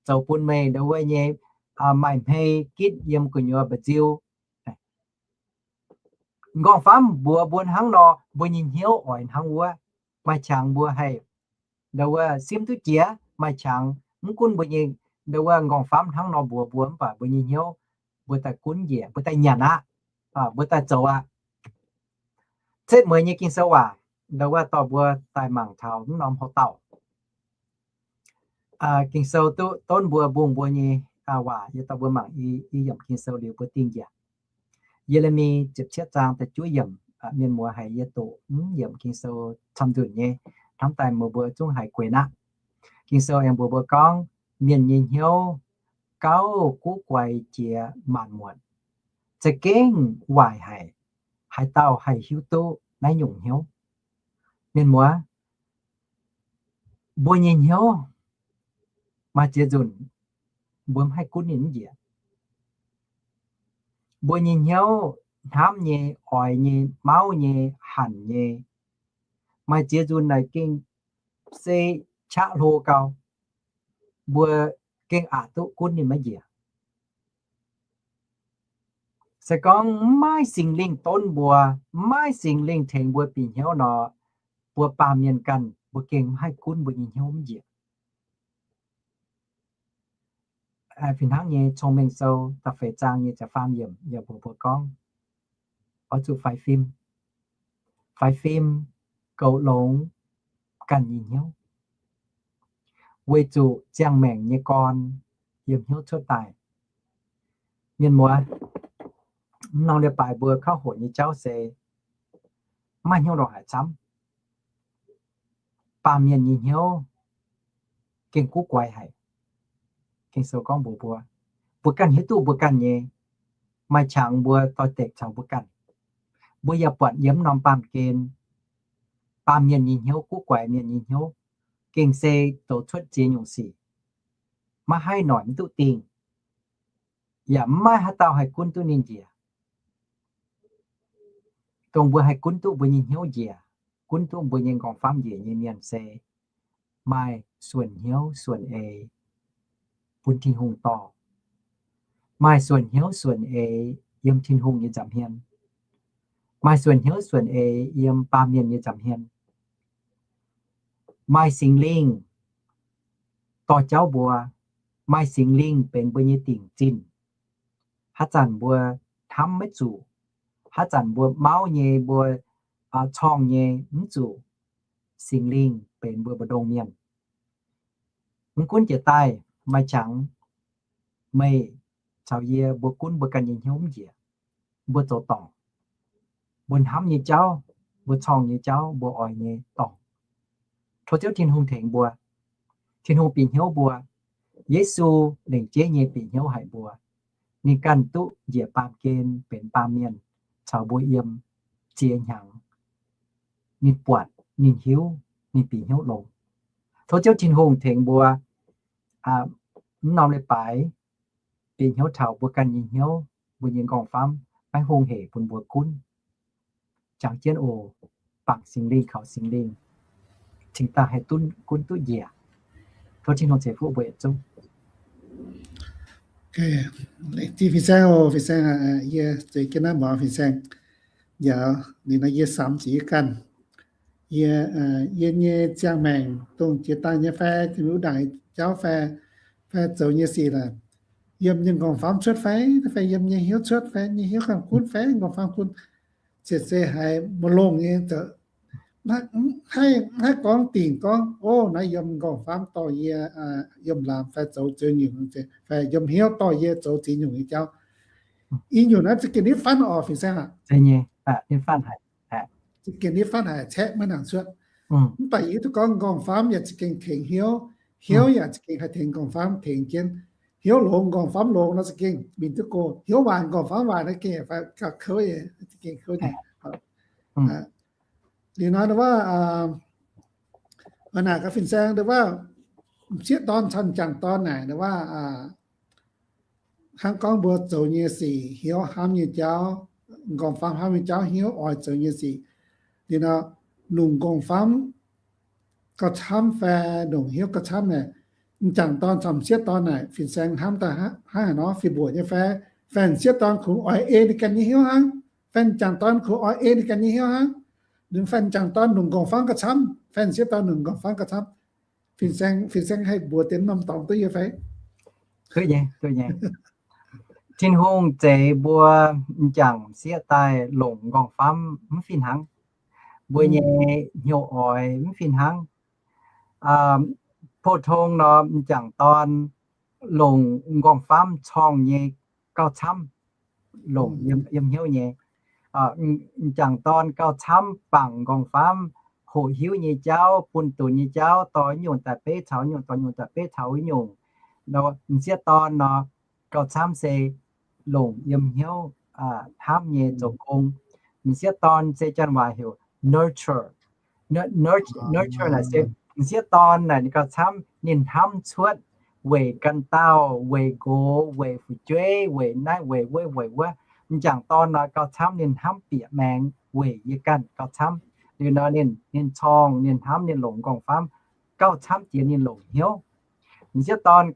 zoux bun meih ndo wuov nyei maaih hmei gitv yiem gu'nyuoz mba'nziu. Nqorngv-famv mbuox mbuo hnangv nor, mbuo nyei hnyouv oix hnangv wuov. Maaih qangx mbuo haih ndo wuov simv duqv jiex, maaih qangx mv gunv mbuo nyei ndo wuov nqorngv-famv hnangv nor mbuox mbuo, mv baac mbuo nyei hnyouv mbuo daaih gunv njiec, mbuo daaih nyanc aqv, mbuo daaih zoux aqv. Setv mueiz nyei Ging-Sou waac ndo wuov dorh mbuo daaih mangc taux mv norm houv dauh. Ging-Sou duqv donv mbuo mbungh mbuo nyei waac, yie dorh mbuo mangc i yiemc Ging-Sou liuz mbuo dingh njiec. Ye^le^mi ziepc cietv zaang da'juov yiemc, mienh muoz haiz yie doqc mv yiemc Ging-Sou camv nzunc nyei, hnamv daaih meih mbuo zungv haiz guenx aqv. Ging-Sou aengx mbuox mbuo gorngv, mienh nyei hnyouv gauh guv guaix jiex maanc muotc, za'gengh waaic haic. Haaix dauh haih hiuv duqv naaiv nyungc hnyouv? Mienh muoz, mbuo nyei hnyouv maaih ziex nzunc mbuo mv haih gunv ninh mv njiec. Mbuo nyei hnyouv hnamv nyei, oix nyei, mauv nyei, hanc nyei, maaih ziex nzunc naaic gengh se qaqv hlo gau, mbuo gengh aqc duqv gunv ninh maiv njiec. Se gorngv mv maaih Singx Lingh donv mbuo, mv maaih Singx Lingh tengx mbuo bieqc hnyouv nor, mbuo baamh mienh ganh mbuo gengh mv haih gunv mbuo nyei hnyouv mv njiec. Fih hnangv nyei Cong-Mengh Sou da'feix zaang nyei ziepc faam yiemc yaac mbuox mbuo gorngv, oix zuqc faix fim. Faix fim, goux longx ganh nyei hnyouv, weic zuqc ziangh maengc nyei gorn yiem hnyouv cuotv daaih. Mienh muoz, mv norm leiz-baaix mbuo kauv hoqc nyei jauv se mv maaih hnyouv ndongc haaix camv. Baamh mienh nyei hnyouv gengh guv guaix haic. Ging-Sou gorngv mbuox mbuo, mbuo ganh hiuv duqv mbuo ganh nyei, maaih qangx mbuo doix-dekc caux mbuo ganh. Mbuo yaac buatc yiem mv norm baamh gen, baamh mienh nyei hnyouv, guv guaix mienh nyei hnyouv, gengh se zoux cuotv ziex nyungc sic, maiv haih noic mv duqv dingh, yaac mv maaih haaix dauh haih gunv duqv ninh njiec. Dongh mbuo haih gunv duqv mbuo nyei hnyouv njiec, gunv duqv mbuo nyei nqorngv-famv njiec nyei mienh se maaih suonc hnyouv suonc eix bun Tin-Hungh dorh, maaih suonc hnyouv suonc eix yiem Tin-Hungh nyei nza'hmien, maaih suonc hnyouv suonc eix yiem baamh mienh nyei nza'hmien, maaih Singx Lingh dorh jauv mbuo, maaih Singx Lingh benx mbuo nyei dingc zinh. Haaix zanc mbuo hnamv maiv zuqc, haaix zanc mbuo mauv nyei, mbuo corngh nyei mv zuqc, Singx Lingh benx mbuo mbu'ndongx mienh. Mv gunv jiex daaih maaih qangx meih caux yie mbuo gunv mbuo ganh nyei hnyouv mv njiec, mbuo zoux dorngc. Mbuo hnamv nyei jauv, mbuo corngh nyei jauv, mbuo oix nyei dorngc. Tov Ziouv Tin-Hungh tengx mbuo. Tin-Hungh bieqc hnyouv mbuo. Yesu lengc jeiv nyei bieqc hnyouv haic mbuo. Ninh ganh duqv njiec baamh gen benx baamh mienh caux mbuo yiem ziex hnyangx. Ninh buatc, ninh hiuv, ninh bieqc hnyouv longx. Tov Ziouv Tin-Hungh tengx mbuo mv norm leiz-baaix bieqc hnyouv taux mbuo ganh nyei hnyouv, mbuo nyei nqorngv-famv maiv hungh hec bun mbuo gunv. Jangx jienv oc. Bangc Singx Lingh, kaux Singx Lingh cingx daaih haih gunv duqv njiec. Tov Tin-Hungh ceix fuqv mbuo yietc zungv. Fin-saeng oc, fin-saeng, yie zeix jienv naaiv mbuox fin-saeng. Yaac ninh nor yie samx zuqc yie ganh. Yie, yie nyei ziangh maengc dongh jiex daaih nyei fai, wuov ndaangc jauv fai, fai zoux nyei sic naaic, yiem nyei nqorngv-famv cuotv fai, fai yiem nyei hnyouv cuotv fai, nyei hnyouv ganh gunv fai nqorngv-famv gunv, ziouc se haiz maiv longx nyei, haih gorngv dingc gorngv, o, naaiv yiem nqorngv-famv dorh yie, yiem laamz fai zoux ziex nyungc, fai yiem hnyouv dorh yie zoux ziex nyungc nyei jauv. I nyungc naaiv za'gengh nitv fatv oc, fin-saeng aac. Za'gengh nitv fatv haic caeqv maiv nangc cuotv. Mv baac yie hiuv duqv gorngv nqorngv-famv yaac za'gengh tengx hnyouv, hnyouv yaac za'gengh haih tengx nqorngv-famv tengx jienv. Hnyouv longx, nqorngv-famv longx nor za'gengh mingh duqv go. Hnyouv waanc, nqorngv-famv waanc naaiv gengh fai gauh kouv, za'gengh kouv nyei. Liuz nor ndau wuov, naaic gaax fin-saeng ndau wuov, m'sieqv dorn caux m'jangc dorn naaic ndau wuov, hnangv gorngv mbuo zoux nyei sic, hnyouv hnamv nyei jauv, nqorngv-famv hnamv nyei jauv, hnyouv oix zoux nyei sic. Liuz nor, longc nqorngv-famv gauh camv fai longc hnyouv gauh camv naaic, m'jangc dorn caux m'sieqv dorn naaic fin-saeng hnamv daaih hnangv haaix nor, fih mbuoqc nyei fai, fai m'sieqv dorn kungx oix ei ninh ganh nyei hnyouv hnangv, fai m'jangc dorn kungx oix ei ninh ganh nyei hnyouv hnangv. Ninh fai m'jangc dorn longc nqorngv-famv gauh camv, fai m'sieqv dorn longc nqorngv-famv gauh camv. Fin-saeng, fin-saeng haih mbuox deix norm dorngx duqv yie fai? Duqv nyei, duqv nyei. Tin-Hungh zeix mbuo m'jangc m'sieqv daaih longc nqorngv-famv mv fih hnangv. Mbuo nyei hnyouv oix mv fih hnangv. Pou-tong nor m'jangc dorn longc nqorngv-famv corngh nyei gauh camv, longc yiem hnyouv nyei. M'jangc dorn gauh camv bangc nqorngv-famv, hoqc hiuv nyei jauv, bun dunx nyei jauv, dorh nyungc daaih beiv caux nyungc, dorh nyungc daaih beiv caux nyungc. M'sieqv dorn nor gauh camv se longc yiem hnyouv hnamv nyei zoux gong. M'sieqv dorn se janx waac heuc nurture. Nurture naaic se m'sieqv dorn naaic ninh gauh camv ninh hnamv cuotv weic ganh dauh, weic nqox, weic fu'jueiv, weic naaiv weic wuov weic wuov. M'jangc dorn nor gauh camv ninh hnamv bieqc maengx weic yie ganh gauh camv. Liuz nor ninh, ninh corngh, ninh hnamv, ninh longc nqorngv-famv gauh camv jiex ninh longc hnyouv. M'sieqv dorn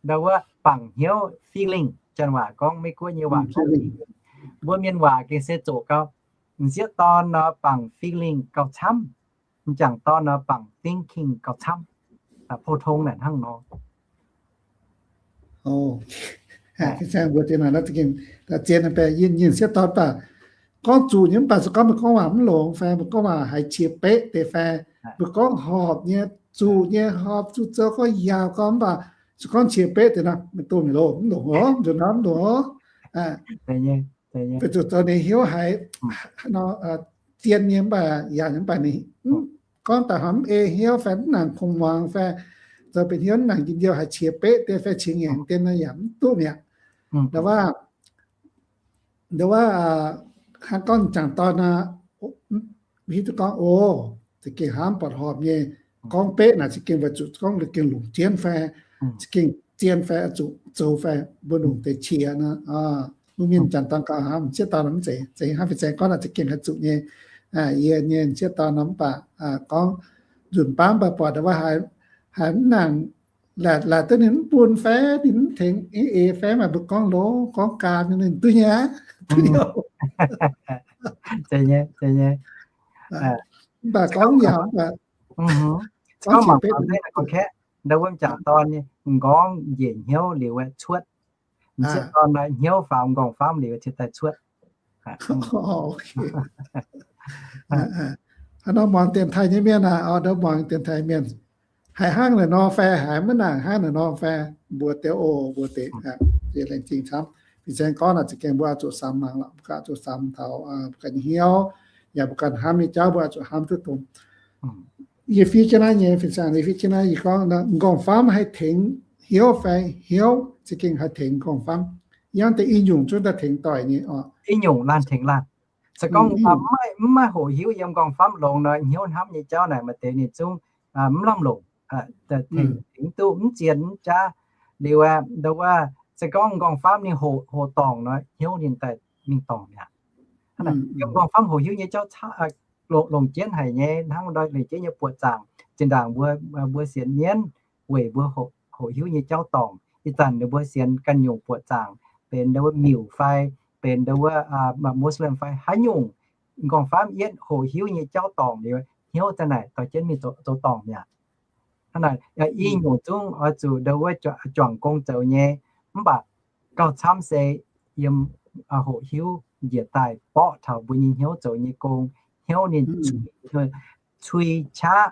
ndau wuov bangc hnyouv, feeling, janx waac gorngv, Meiv-Guoqv nyei waac gorngv feeling. Mbuo mienh waac gengh se zoqc gau. M'sieqv dorn nor bangc feeling gauh camv. M'jangc dorn nor bangc thinking gauh camv. Pou-tong naaic hnangv nor. Mbuo zien, zien baeqc yinh, yinh m'sieqv dorn baac gorngv zuqc nyei mv baac se gorngv mbuo gorngv waac mv longx fai mbuo gorngv waac haiz qiex beqv deix fai mbuo gorngv horpc nyei, zuqc nyei horpc zuqc zoux gorngv yaauc gorngv mv baac se gorngv qiex beqv deix nor, maiv dongh longx, mv longx oc, nzuonx nor mv longx oc. Weic zuqc zoux ninh hnyouv haiz zien nyei mv baac yaac mv baac ninh gorngv daaih hnamv mv ei hnyouv fai mv nangc kungx muangx fai zoux benx hnyouv mv nangc njien-youh haiz qiex beqv deix fai qiex ngaengc deix nor yaac mv duqv mi'aqv. Ndau wuov, ndau wuov, hnangv gorngv m'jangc dorn nor, hiuv duqv gorngv, o, za'gengh hnamv buatc horpc nyei. Gorngv beqv naaic za'gengh weic zuqc gorngv za'gengh longc jienv fai za'gengh zien fai zuqc zoux fai mbuo longc deix qiex nor. Mbuo mienh m'jangc dorn gauh hnamv, m'sieqv dorn mv zeiz, zeiz hnangv fin-saeng gorngv naaic za'gengh haih zuqc nyei. Yie nyei m'sieqv dorn nor mv baac gorngv nzunc baav mv baac buatc ndau wuov haiz mv nangc, laaic duqv ninh mv bun fai ninh mv tengx eix fai maaih mbuo gorngv longx gorngv gaam ninh duqv nyei aqv. Mv baac gorngv yaac mv baac gorngv mangc taux ndau wuov m'jangc dorn nyei m'nqorngv njiec hnyouv liuz aeqv cuotv. M'sieqv dorn hnyouv faaux m'nqorngv-famv liuz cingx daaih cuotv. Hnangv nor muangx dienx taaih nyei mienh aac, muangx dienx taaih mienh, haiz hnangv naaic nor fai haiz maiv nangc hnangv naaic nor fai, mbuox deix oc, mbuox deix. Laengz zingh camv. Fin-saeng gorngv naaic za'gengh mbuo oix zuqc samx mangc lorqc, mbuo oix zuqc samx taux mbuo ganh nyei hnyouv, yaac mbuo ganh hnamv nyei jauv mbuo oix zuqc hnamv duqv dongz. Yie fiev jienv naaiv nyei, fin-saeng, yie fiev jienv naaiv, yie gorngv m'nqorngv-famv haih tengx hnyouv fai hnyouv za'gengh haih tengx m'nqorngv-famv? Yangh deix i nyungc zungv daaih tengx doic nyei oc. I nyungc laanh tengx laanh. Se gorngv mv maaih hoqc hiuv yiem m'nqorngv-famv longx nor, hnyouv hnamv nyei jauv naaic maaih deix ninh zungv mv lamh longc, tengx duqv mv zien mv jaav. Liuz aeqv, ndau wuov se gorngv m'nqorngv-famv ninh hoqc dorngc nor, hnyouv ninh daaih mingh dorngc mi'aqv. Yiem m'nqorngv-famv hoqc hiuv nyei jauv longc jienv haic nyei, hnangv longc jienv nyei buoqc zaangc. Zinh ndaangc mbuo, mbuo sienx mienv weic mbuo hoqc hiuv nyei jauv dorngc. Ih zanc ninh mbuo sienx ganh nyungc buoqc zaangc, benx ndau wuov miuc fai, benx ndau wuov Muslim fai haaix nyungc, m'nqorngv-famv yietv hoqc hiuv nyei jauv dorngc liuz, hnyouv za'naaic dorh jienv mingh zoux dorngc mi'aqv. Hnangv naaic, i nyungc zungv oix zuqc ndau wuov juangc gong zoux nyei, mv baac gauh camv se yiem hoqc hiuv njiec daaih borqv taux mbuo nyei hnyouv zoux nyei gong, hnyouv ninh cui qaqv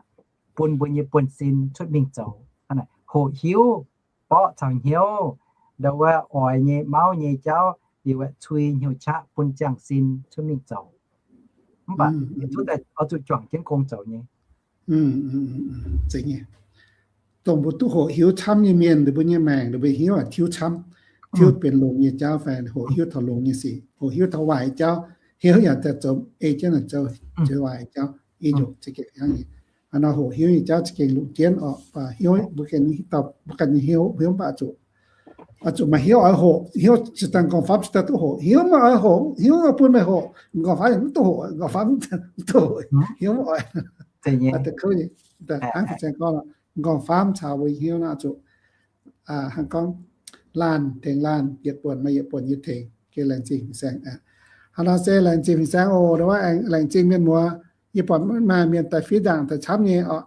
bun mbuo nyei buonv-sin cuotv mingh zoux. Hoqc hiuv borqv caux hnyouv, ndau wuov oix nyei mauv nyei jauv liuz, cui hnyouv qaqv bun ziangh sin cuotv mingh zoux. Mv baac oix zuqc juangc jienv gong zoux nyei. Dongh mbuo duqv hoqc hiuv camv nyei mienh, ninh mbuo nyei maengc, ninh mbuo hnyouv tiuv camv, tiuv benx longx nyei jauv fai hoqc hiuv taux longx nyei sic, hoqc hiuv taux waaic jauv, hnyouv yaac daaih zoux ei jienv zoux waaic jauv, i nyungc za'gengh hnangv nyei. Hnangv nor hoqc hiuv nyei jauv za'gengh longc jienv oc, mbuo ganh, mbuo ganh nyei hnyouv, hnyouv mv baac zuqc, zuqc maaih hnyouv oix hoqc, hnyouv zinh dangh nqorngv-famv zinh daaih duqv hoqc, hnyouv mv oix hoqc, hnyouv bun meih hoqc, nqorngv-famv mv duqv hoqc, nqorngv-famv mv duqv hoqc, hnyouv mv oix. Hnangv fin-saeng gorngv, nqorngv-famv caux mbuo hnyouv nor zuqc hnangv gorngv laanh tengx laanh, yietc buonc maaih yietc buonc nyei tengx. Geh laengz zingh fin-saeng. Hnangv nor se laengz zingh fin-saeng oc. Ndau wuov laengz zingh mienh muoz, yie buatc maaih mienh daaih fiev ndaangc daaih camv nyei oc.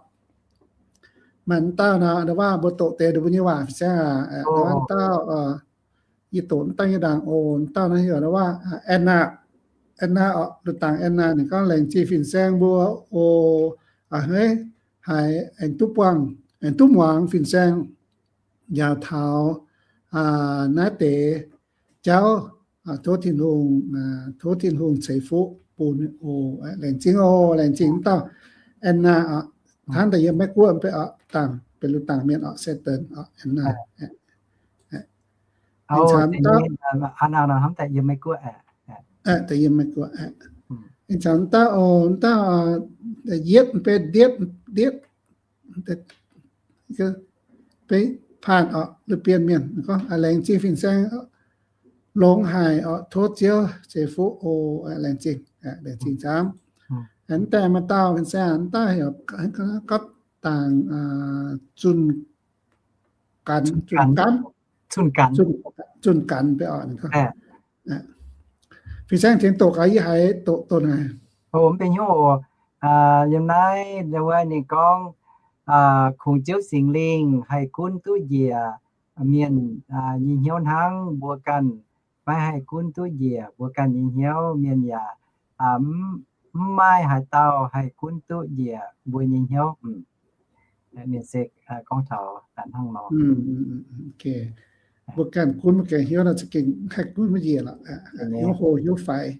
Maaih dauh nor, ndau wuov mbuo doqc deix ninh mbuo nyei waac fin-saeng aac. Ndau wuov dauh, yie doqc dangh nyei ndaangc oc. Dauh naaiv heuc ndau wuov Anna, Anna oc, lu dangc Anna. Ninh gorngv, laengz zingh fin-saeng mbuo oc. A'hneiv haiz aengx duqv buangh, aengx duqv muangx fin-saeng njaaux taux naaiv deix jauv, tov Tin-Hungh, tov Tin-Hungh ceix fuqv bun oc. Laengz zingh oc, laengz zingh wuov dauh Anna oc. Hnangv daaih yiem Meiv Guoqv mv bei oc, dangh benx lu dangh mienh oc, Satan oc, Anna. Ninh caux dauh, hnangv daaih yiem Meiv Guoqv, ninh caux dauh oc, dauh yietv mv bei ndietv, ndietv, bei paanh oc, lu bienh mienh gorngv, laengz zingh fin-saeng, longx haic oc, tov Ziouv ceix fuqv oc. Laengz zingh, laengz zingh camv. Hnangv daaih maaih dauh fin-saeng, hnangv daaih heuc gorngv dangh Zunh Ganx, Zunh Ganx, Zunh Ganx, Zunh Ganx mv bei oc. Fin-saeng tengx doqc gaax, yie haiz doqc doqc naaic. Mv bei hnyouv oc. Yiem naaiv ndau wuov ninh gorngv, kungx Ziouv Singx Lingh haih gunv duqv njiec mienh nyei hnyouv hnangv mbuo ganh maiv haih gunv duqv njiec mbuo ganh nyei hnyouv. Mienh yaac mv maaih haaix dauh haih gunv duqv njiec mbuo nyei hnyouv. Mienh se gorngv taux hnangv nor. Mbuo ganh gunv mbuo ganh hnyouv nor za'gengh haih gunv maiv njiec lorqc. Hnyouv hlo hnyouv faix,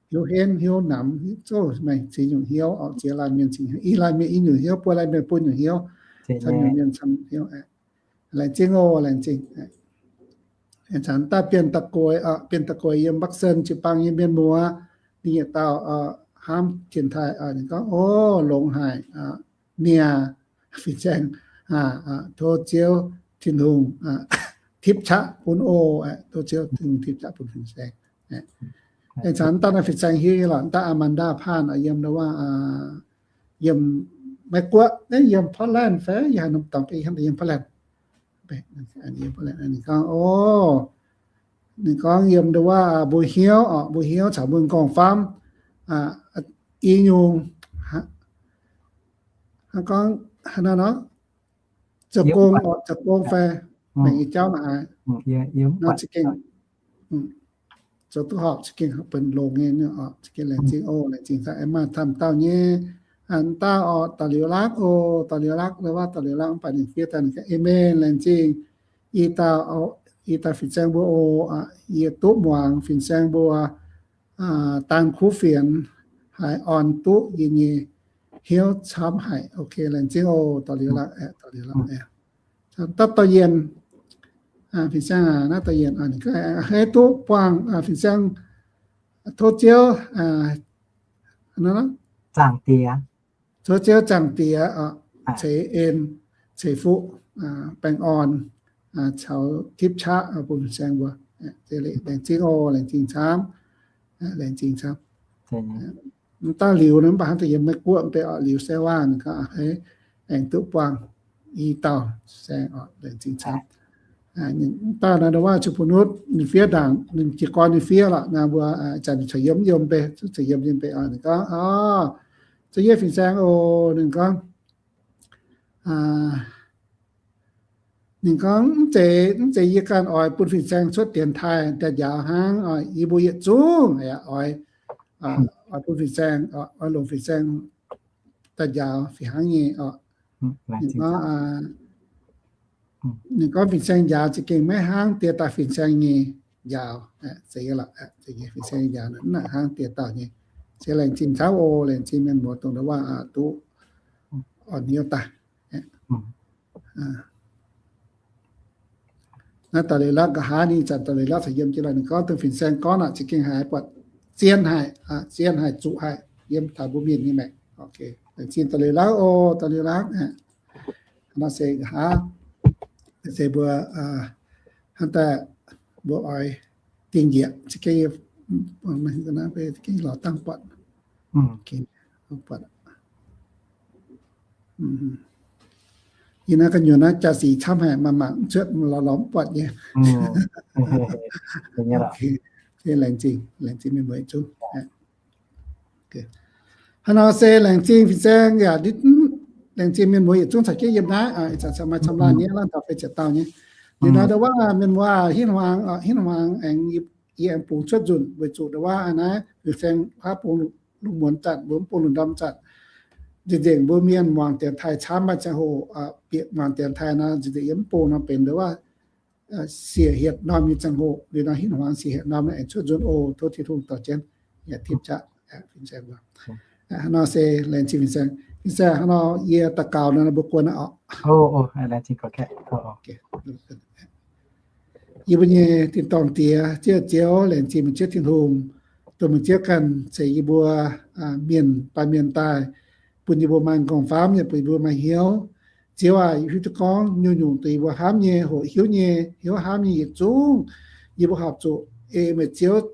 hnyouv henv hnyouv namx, zouv maengc ziex nyungc hnyouv oc. Ziex laanh mienh ziex hnyouv, i laanh mienh i nyungc hnyouv, buo laanh mienh buo nyungc hnyouv, camv nyungc mienh camv nyungc hnyouv. Laengz zingh oc, laengz zingh. Ih zanc daaih Bienh Da'gueix, Bienh Da'gueix yiem Bắc Sơn jiu-baang nyei mienh muoz, ninh yietc dauh hnamv dienx taaih, ninh gorngv, o, longx haic, niaa, fin-saeng, tov Ziouv Tin-Hungh tipv qaqv bun oc. Tov Ziouv Tin-Hungh tipv qaqv bun fin-saeng. Ih zanc daaih naaiv fin-saeng hiuv nyei lorqc, daaih Amanda Phan yiem, yiem Meiv Guoqv, yiem Portland fai yiem haaix norm dorngx, yiem Portland. Ninh gorngv, o, ninh gorngv yiem ndau wuov mbuo hnyouv oc, mbuo hnyouv caux mbuo nqorngv-famv i nyungc, hnangv gorngv haaix nor, zoux gong oc, zoux gong fai mengh nyei jauv naaic, nor za'gengh zoux duqv horpc, za'gengh benx longx nyei oc. Za'gengh laengz zingh oc, laengz zingh caux Emma camv dauh nyei, dauh oc, da'liuz lakv oc, da'liuz lakv, ndau wuov da'liuz lakv mv baac ninh fiev daaih ninh gorngv, amen, laengz zingh i dauh, i dauh fin-saeng mbuo oc. Yie duqv muangx fin-saeng mbuo daan kuv fienx haiz orn duqv yie nyei hnyouv camv haic. Ok, laengz zingh oc, da'liuz lakv, da'liuz lakv. Da'dauh yienh, fin-saeng, naaiv dauh yienh, hei duqv buangh fin-saeng, tov Ziouv, zaangc diex, tov Ziouv zaangc diex ceix en, ceix fuqv, baengh orn, caux tipv qaqv bun fin-saeng mbuo. Laengz zingh oc, laengz zingh camv, laengz zingh camv. Mv dauh liuz nor, mv baac hnangv daaih yiem Meiv Guoqv mv bei oc, liuz se waac ninh gorngv, hei, aengx duqv buangh i dauh saeng oc, laengz zingh camv. Mv dauh naaiv waac zuqc bun nutv ninh fiev ndaangc, ninh jiez gorn ninh fiev lorqc, naaiv mbuo zanc caux yiem yiem bei, caux yiem yiem bei oc. Ninh gorngv, o, za'gengh fin-saeng oc, ninh gorngv, Ninh gorngv, mv zeiz, mv zeiz yie ganh oix bun fin-saeng cuotv dienx taaih daaih njaaux hnangv, yie mbuo yietc zungv yaac oix, oix bun fin-saeng, oix longc fin-saeng daaih njaaux fih hnangv nyei oc. Ninh gorngv, ninh gorngv fin-saeng njaaux za'gengh maiv hnangv die daaih fin-saeng nyei njaaux. Fin-saeng njaaux naaic hnangv die dauh nyei. Se laengz zingh camv oc, laengz zingh mienh muoz dongh ndau waac duqv orn hnyouv daaih. Naaiv da'leiz-latv nqa'haav ninh zanc da'leiz-latv caux yiem jienv lorqc, ninh gorngv dongh fin-saeng gorngv naaic za'gengh haiz buatc zien haic, zien haic, zuqc haic yiem taux mbuo mienh nyei maengc. Laengz zingh da'leiz-latv oc, da'leiz-latv. Nor se nqa'haav se mbuo hnangv daaih mbuo oix dingh njiec za'gengh, za'gengh lorz dangh buatc. Buatc. Yie naaiv gu'nyuoz naaiv jaa-sic camv haic, mangc mangc mv cuotv, lorz lorz mv buatc nyei. Laengz zingh, laengz zingh mienh muoz yietc zungv. Hnangv nor se laengz zingh fin-saeng yaac laengz zingh mienh muoz yietc zungv caux jienv yiem naaiv, ih zanc maaih camv laanh nyei, laanh taux feix ziepc dauh nyei. Liuz nor ndau waac mienh muoz hinv hmuangx, hinv hmuangx aengx, yie aengx bungx cuotv nzunc weic zuqc ndau waac naaiv fin-saeng kuaaiv bung lungh muonz zanc, mbuo mv bung lungh ndorm zanc. Nzengc nzengc mbuo mienh muangx dienx taaih camv maaih ziangh hoc, bieqc muangx dienx taaih nor, nzengc nzengc yie mv bung nor benx ndau waac siec hietc norm nyei ziangh hoc. Liuz nor hinv hmuangx siec hietc norm aengx cuotv nzunc oc. Tov Tin-Hungh dorh jienv yaac tipv qaqv fin-saeng. Hnangv nor se laengz zingh fin-saeng. Fin-saeng hnangv nor yie daux gaux nor mbuo guon aqv oc. Yie mbuo nyei tin-dorngh Diex, Ziouv, Ziouv, laengz zingh meih Ziouv Tin-Hungh, dongh meih Ziouv ganh ceix yie mbuo mienh baamh mienh daaih, bun yie mbuo maaih m'nqorngv famv yaac bun yie mbuo maaih hnyouv. Ziouv aac, yie hiuv duqv gorngv nyungc-nyungc dongh yie mbuo hnamv nyei, hoqc hiuv nyei, hnyouv hnamv nyei yietc zungv, yie mbuo horpc zuqc ei meih Ziouv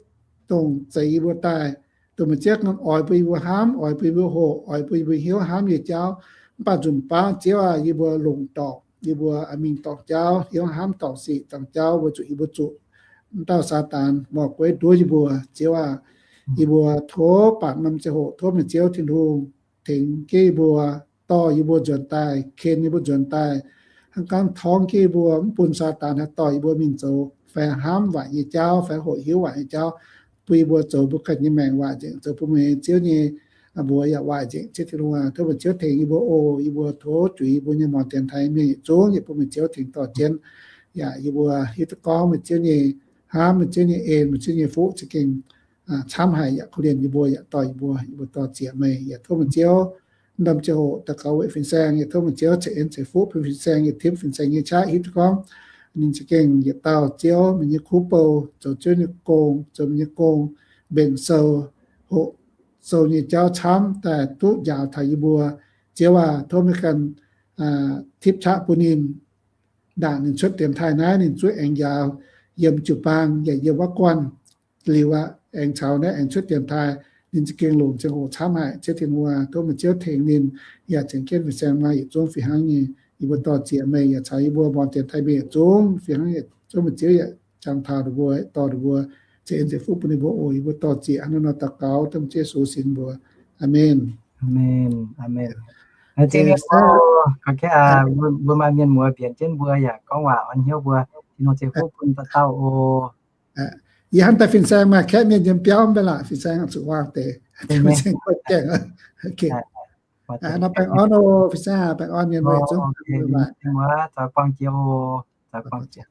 dongh zeix yie mbuo daaih, dongh meih Ziouv ganh oix bun yie mbuo hnamv, oix bun yie mbuo hoqc, oix bun yie mbuo hnyouv hnamv nyei jauv. Mv baac nzunc baav Ziouv aac, yie mbuo longc dorngc, yie mbuo mingh dorngc jauv, hnyouv hnamv dorngc sic dorngc jauv weic zuqc yie mbuo zuqc mv dauh Saadaan morh-gueiv nduov yie mbuo. Ziouv aac, yie mbuo tov baac norm ziangh hoc tov meih Ziouv Tin-Hungh tengx jienv yie mbuo, dorh yie mbuo nzuonx daaih, ken yie mbuo nzuonx daaih, hnangv gorngv torngv jienv yie mbuo, mv bun Saadaan haih dorh yie mbuo mingh zoux fai hnamv waaic nyei jauv fai hoqc hiuv waaic nyei jauv, bun yie mbuo zoux mbuo ganh nyei maengc waaic nzengc, zoux bun meih Ziouv nyei mbuox yaac waaic nzengc. Ziouv Tin-Hungh aac, tov meih Ziouv tengx yie mbuo oc. Yie mbuo tov juix yie mbuo nyei muangx dienx taaih mienh yietc zungv yie bun meih Ziouv tengx dorh jienv. Yaac yie mbuo hiuv duqv gorngv meih Ziouv nyei hnamv, meih Ziouv nyei en, meih Ziouv nyei fuqv za'gengh camv haic yaac korv-lienh yie mbuo yaac dorh yie mbuo, yie mbuo dorh zieqc meih. Yaac tov meih Ziouv norm ziangh hoc daux gaux weic fin-saeng, yaac tov meih Ziouv ceix en ceix fuqv bun fin-saeng, yaac tipv fin-saeng nyei qaqv hiuv duqv gorngv ninh za'gengh yietc dauh Ziouv, meih nyei kuv bou, zoux Ziouv nyei gong, zoux meih nyei gong, mbenc sou, hoqc sou nyei jauv camv daaih duqv njaaux taux yie mbuo. Ziouv aac, tov meih ganh tipv qaqv bun ninh, ndaangc ninh cuotv dienx taaih naaiv ninh zuqv aengx njaaux yiem jiu-baang yaac yiem wuov guanh liuz aqv, aengx caux naaiv aengx cuotv dienx taaih. Ninh za'gengh longc ziangh hoc camv haic. Ziouv Tin-Hungh aac, tov meih Ziouv tengx ninh yaac cengx jienv fin-saeng maaih yietc zungv fih hnangv nyei. Yie mbuo dorh zieqc meih yaac caux yie mbuo muangx dienx taaih mienh yietc zungv fih hnangv nyei. Tov meih Ziouv yaac jangx taux ninh mbuo, dorh ninh mbuo, ceix en ceix fuqv bun ninh mbuo oc. Yie mbuo dorh zieqc hnangv naaiv nor daux gaux dengv Ziouv Yesu sin mbuox. Aamen. Aamen. Aamen. Mbuo maaih mienh muoz mbienx jienv mbuo yaac gorngv waac orn hnyouv mbuo. Tin-Hungh ceix fuqv bun dauh dauh oc. Yie hnamv daaih fin-saeng maaih kaeqv mienh yiem biauv mv baac laaic fin-saeng zuqc wangh deix. Fin-saeng gaengh. Nor baengh orn oc, fin-saeng baengh orn mienh muoz, zoux buang jiex oc, zoux buang jiex.